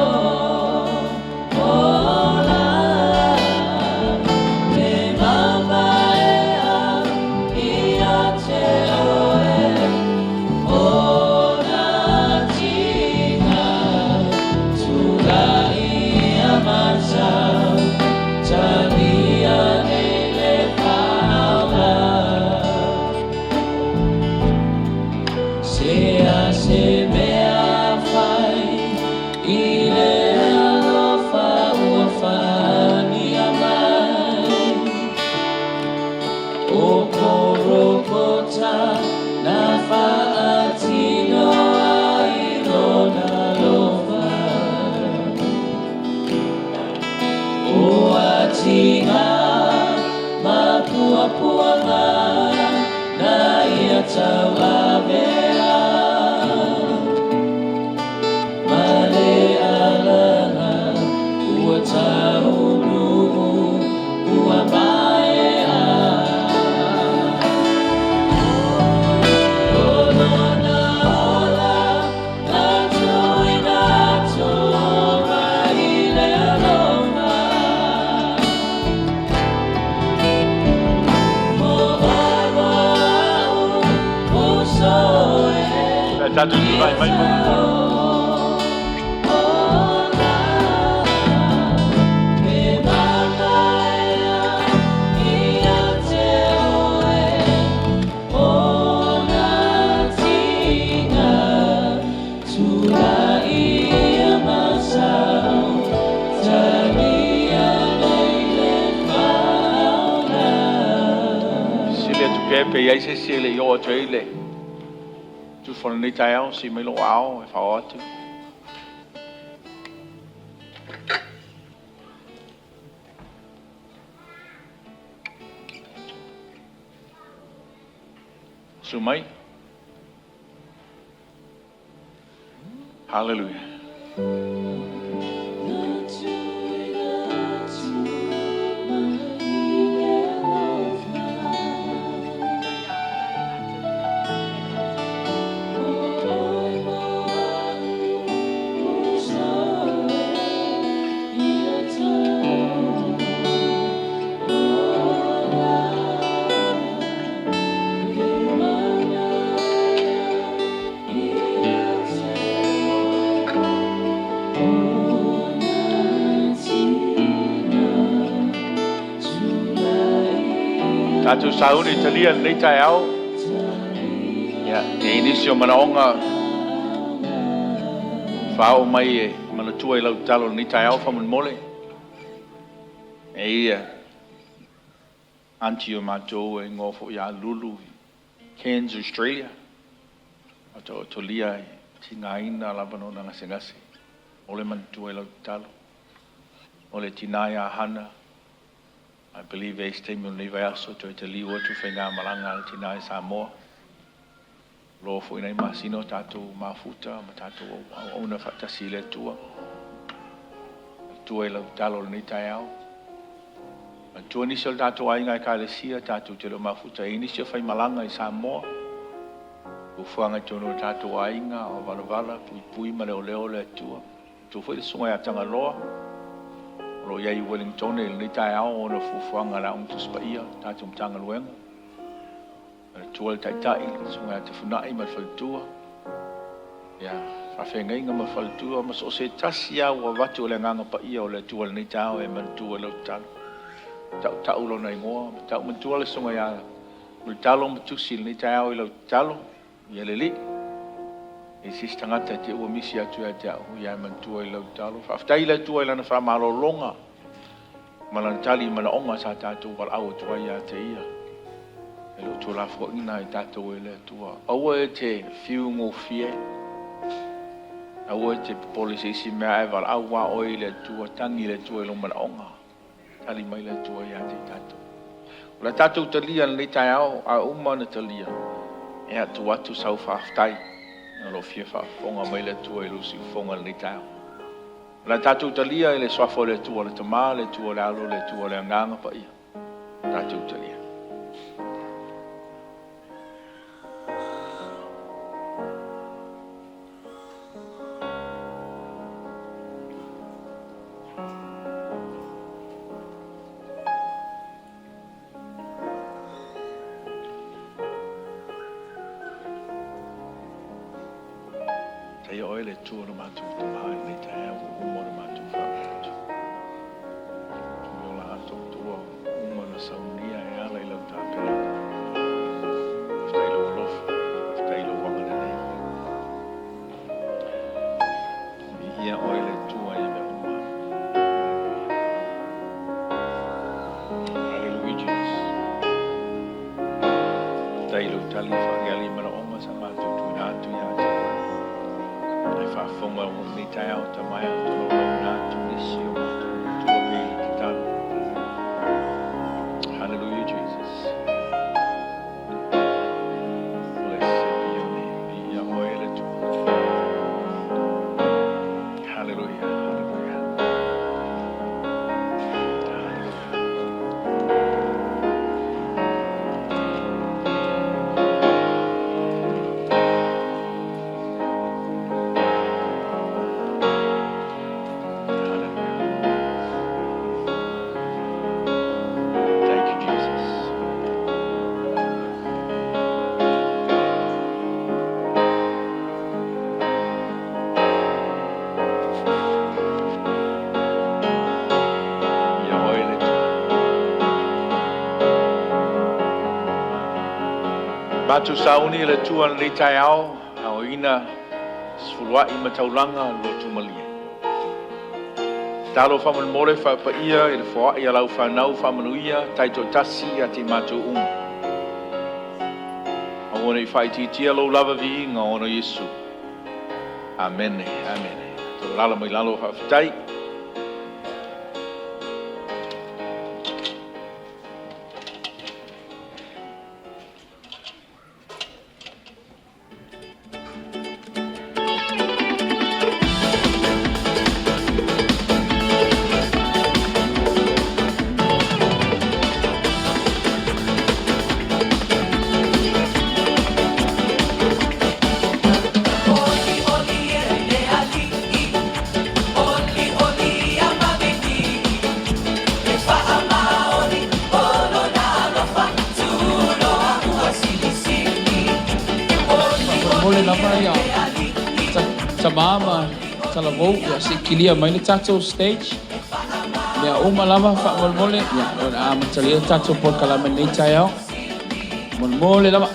S3: Le mamaea ia te oe o nā tiga tulai ia matau talia nei le faaola. Se a se mea fai i le alofa ua faaalia mai. O Kolokota na faatino ai lona alofa. O atiga ma puapuaga na ia tauavea. Ma le alaga ua taunuu ua maea. O lona ola na tuuina atu mai le alofa. Mo oe mo a'u uso e
S2: Tatou tulai mai mo.
S3: Ola le mamaea ia te oe o nā tiga tulai ia matau talia nei le faaola.
S2: Sili atu pea pe i ai se isi e le i oo atu ai le tufa o lenei taeao se i mai lou aao e faaoo atu. Susu mai. Hallelujah.
S3: Na tuuina atu mai le alofa. Mo oe mo a'u uso e ia tauola. Le mamaea ia te oe o nā tiga tulai
S2: Tatou sauni i talia lenei taeao. Ia, e i ai nisi o manaoga faaoo mai e manatua i lau tatalo lenei taeao faamolemole. E ia aunty o matou e igoa foi ia Lulu i Cairns, Australia. O taotolia e tigaina lava nona gasegase. O le manatua i lau tatalo. O le tina ia Hana. I believe e se taimi o lenei vaiaso toe taliu atu faigamalaga a le tina i Samoa. Loa foi nai masina o tatou mafuta ma tatou auauna faatasi i le Atua. Atua i lau tatalo o lenei taeao. Atua nisi o le tatou aiga ekalesia tatou te le o mafuta e nisi o faimalaga i Samoa. Fuafuaga i totonu o le tatou aiga o valavala, puipui ma leoleo le Atua. Atua foi le susuga ia Tagaloa. O lo o i ai i Wellington i lenei taeao ona fuafuaga a le Aoga Tusi Paia, tatou Matagaluega. Le Atua le Taitai, le susuga ia Tafunai ma le faletua. Ia, faafeagaiga ma faletua ma so o se tasi lava ua avatu o le agaga paia o le Atua i lenei taeao e manatua i lau tatalo. Tautau lona igoa, ma tau matua le susuga ia Mulitalo ma Tusi i lenei taeao i lau tatalo, ia le alii. E se isi tagata e te ua misi atu ia te au, ia e manatua i lau tatalo. Faafetai i le Atua i lana faamalologa ma lana tali i manaoga sa tatou valaau atu ai ia te ia. E le o tuulafoaiina ai tatou e le Atua. Aua e te fiu gofie. Aua e te popole i se isi mea ae valaau lava oe i le Atua, tagi i le Atua i lou manaoga. Tali mai le Atua ia te i tatou. O le a tatou talia i lenei taeao, a uma ona talia, e atu atu sau faafetai. O lo o fia faafofoga mai le Atua i lou siufofoga i lenei taeao. O le a tatou talia i le suafa o le Atua le Tama, le Atua le Alo, le Atua le Agaga Paia. Tatou talia. Taia oe le Atua lo matou Tama i lenei taeao ua uma ona matou faamanatu. I ola atoatoa ua uma ona saunia e ala i lau tapenaga. Faafetai i lou alofa, faafetai i lou agalelei. Viia oe le Atua i mea uma. Hallelujah, Jesus. Faafetai i lou tali faaaliali i manaoga sa matou tuuina atu ia te oe. Ae faafofoga mo lenei taeao Tama e tolaulauina atu nisi o matou matua pei le tatalo. Hallelujah, Jesus. Blessed be your name. Viia oe le Atua. Hallelujah, hallelujah. Hallelujah. Hallelujah. Thank you, Jesus. Ia oe le Atua. Matou sauni i le Atua i lenei taeao, aoina sefuluai ma taulaga lotu malie. Talo faamolemole faapaia i le foai a lau fanau faamanuia taitoatasi ia te i matou uma. Aua ne i faaitiitia lou lava viiga ona o Iesu. Amene, amene. Tolala mai lalo faafetai.
S1: Faamolemole lava ia tamā ma talavou ia se i kilia mai le tatou stage. Mea uma lava faamolemole ia o le a amatalia le tatou polokalame i lenei taeao. Molemole lava.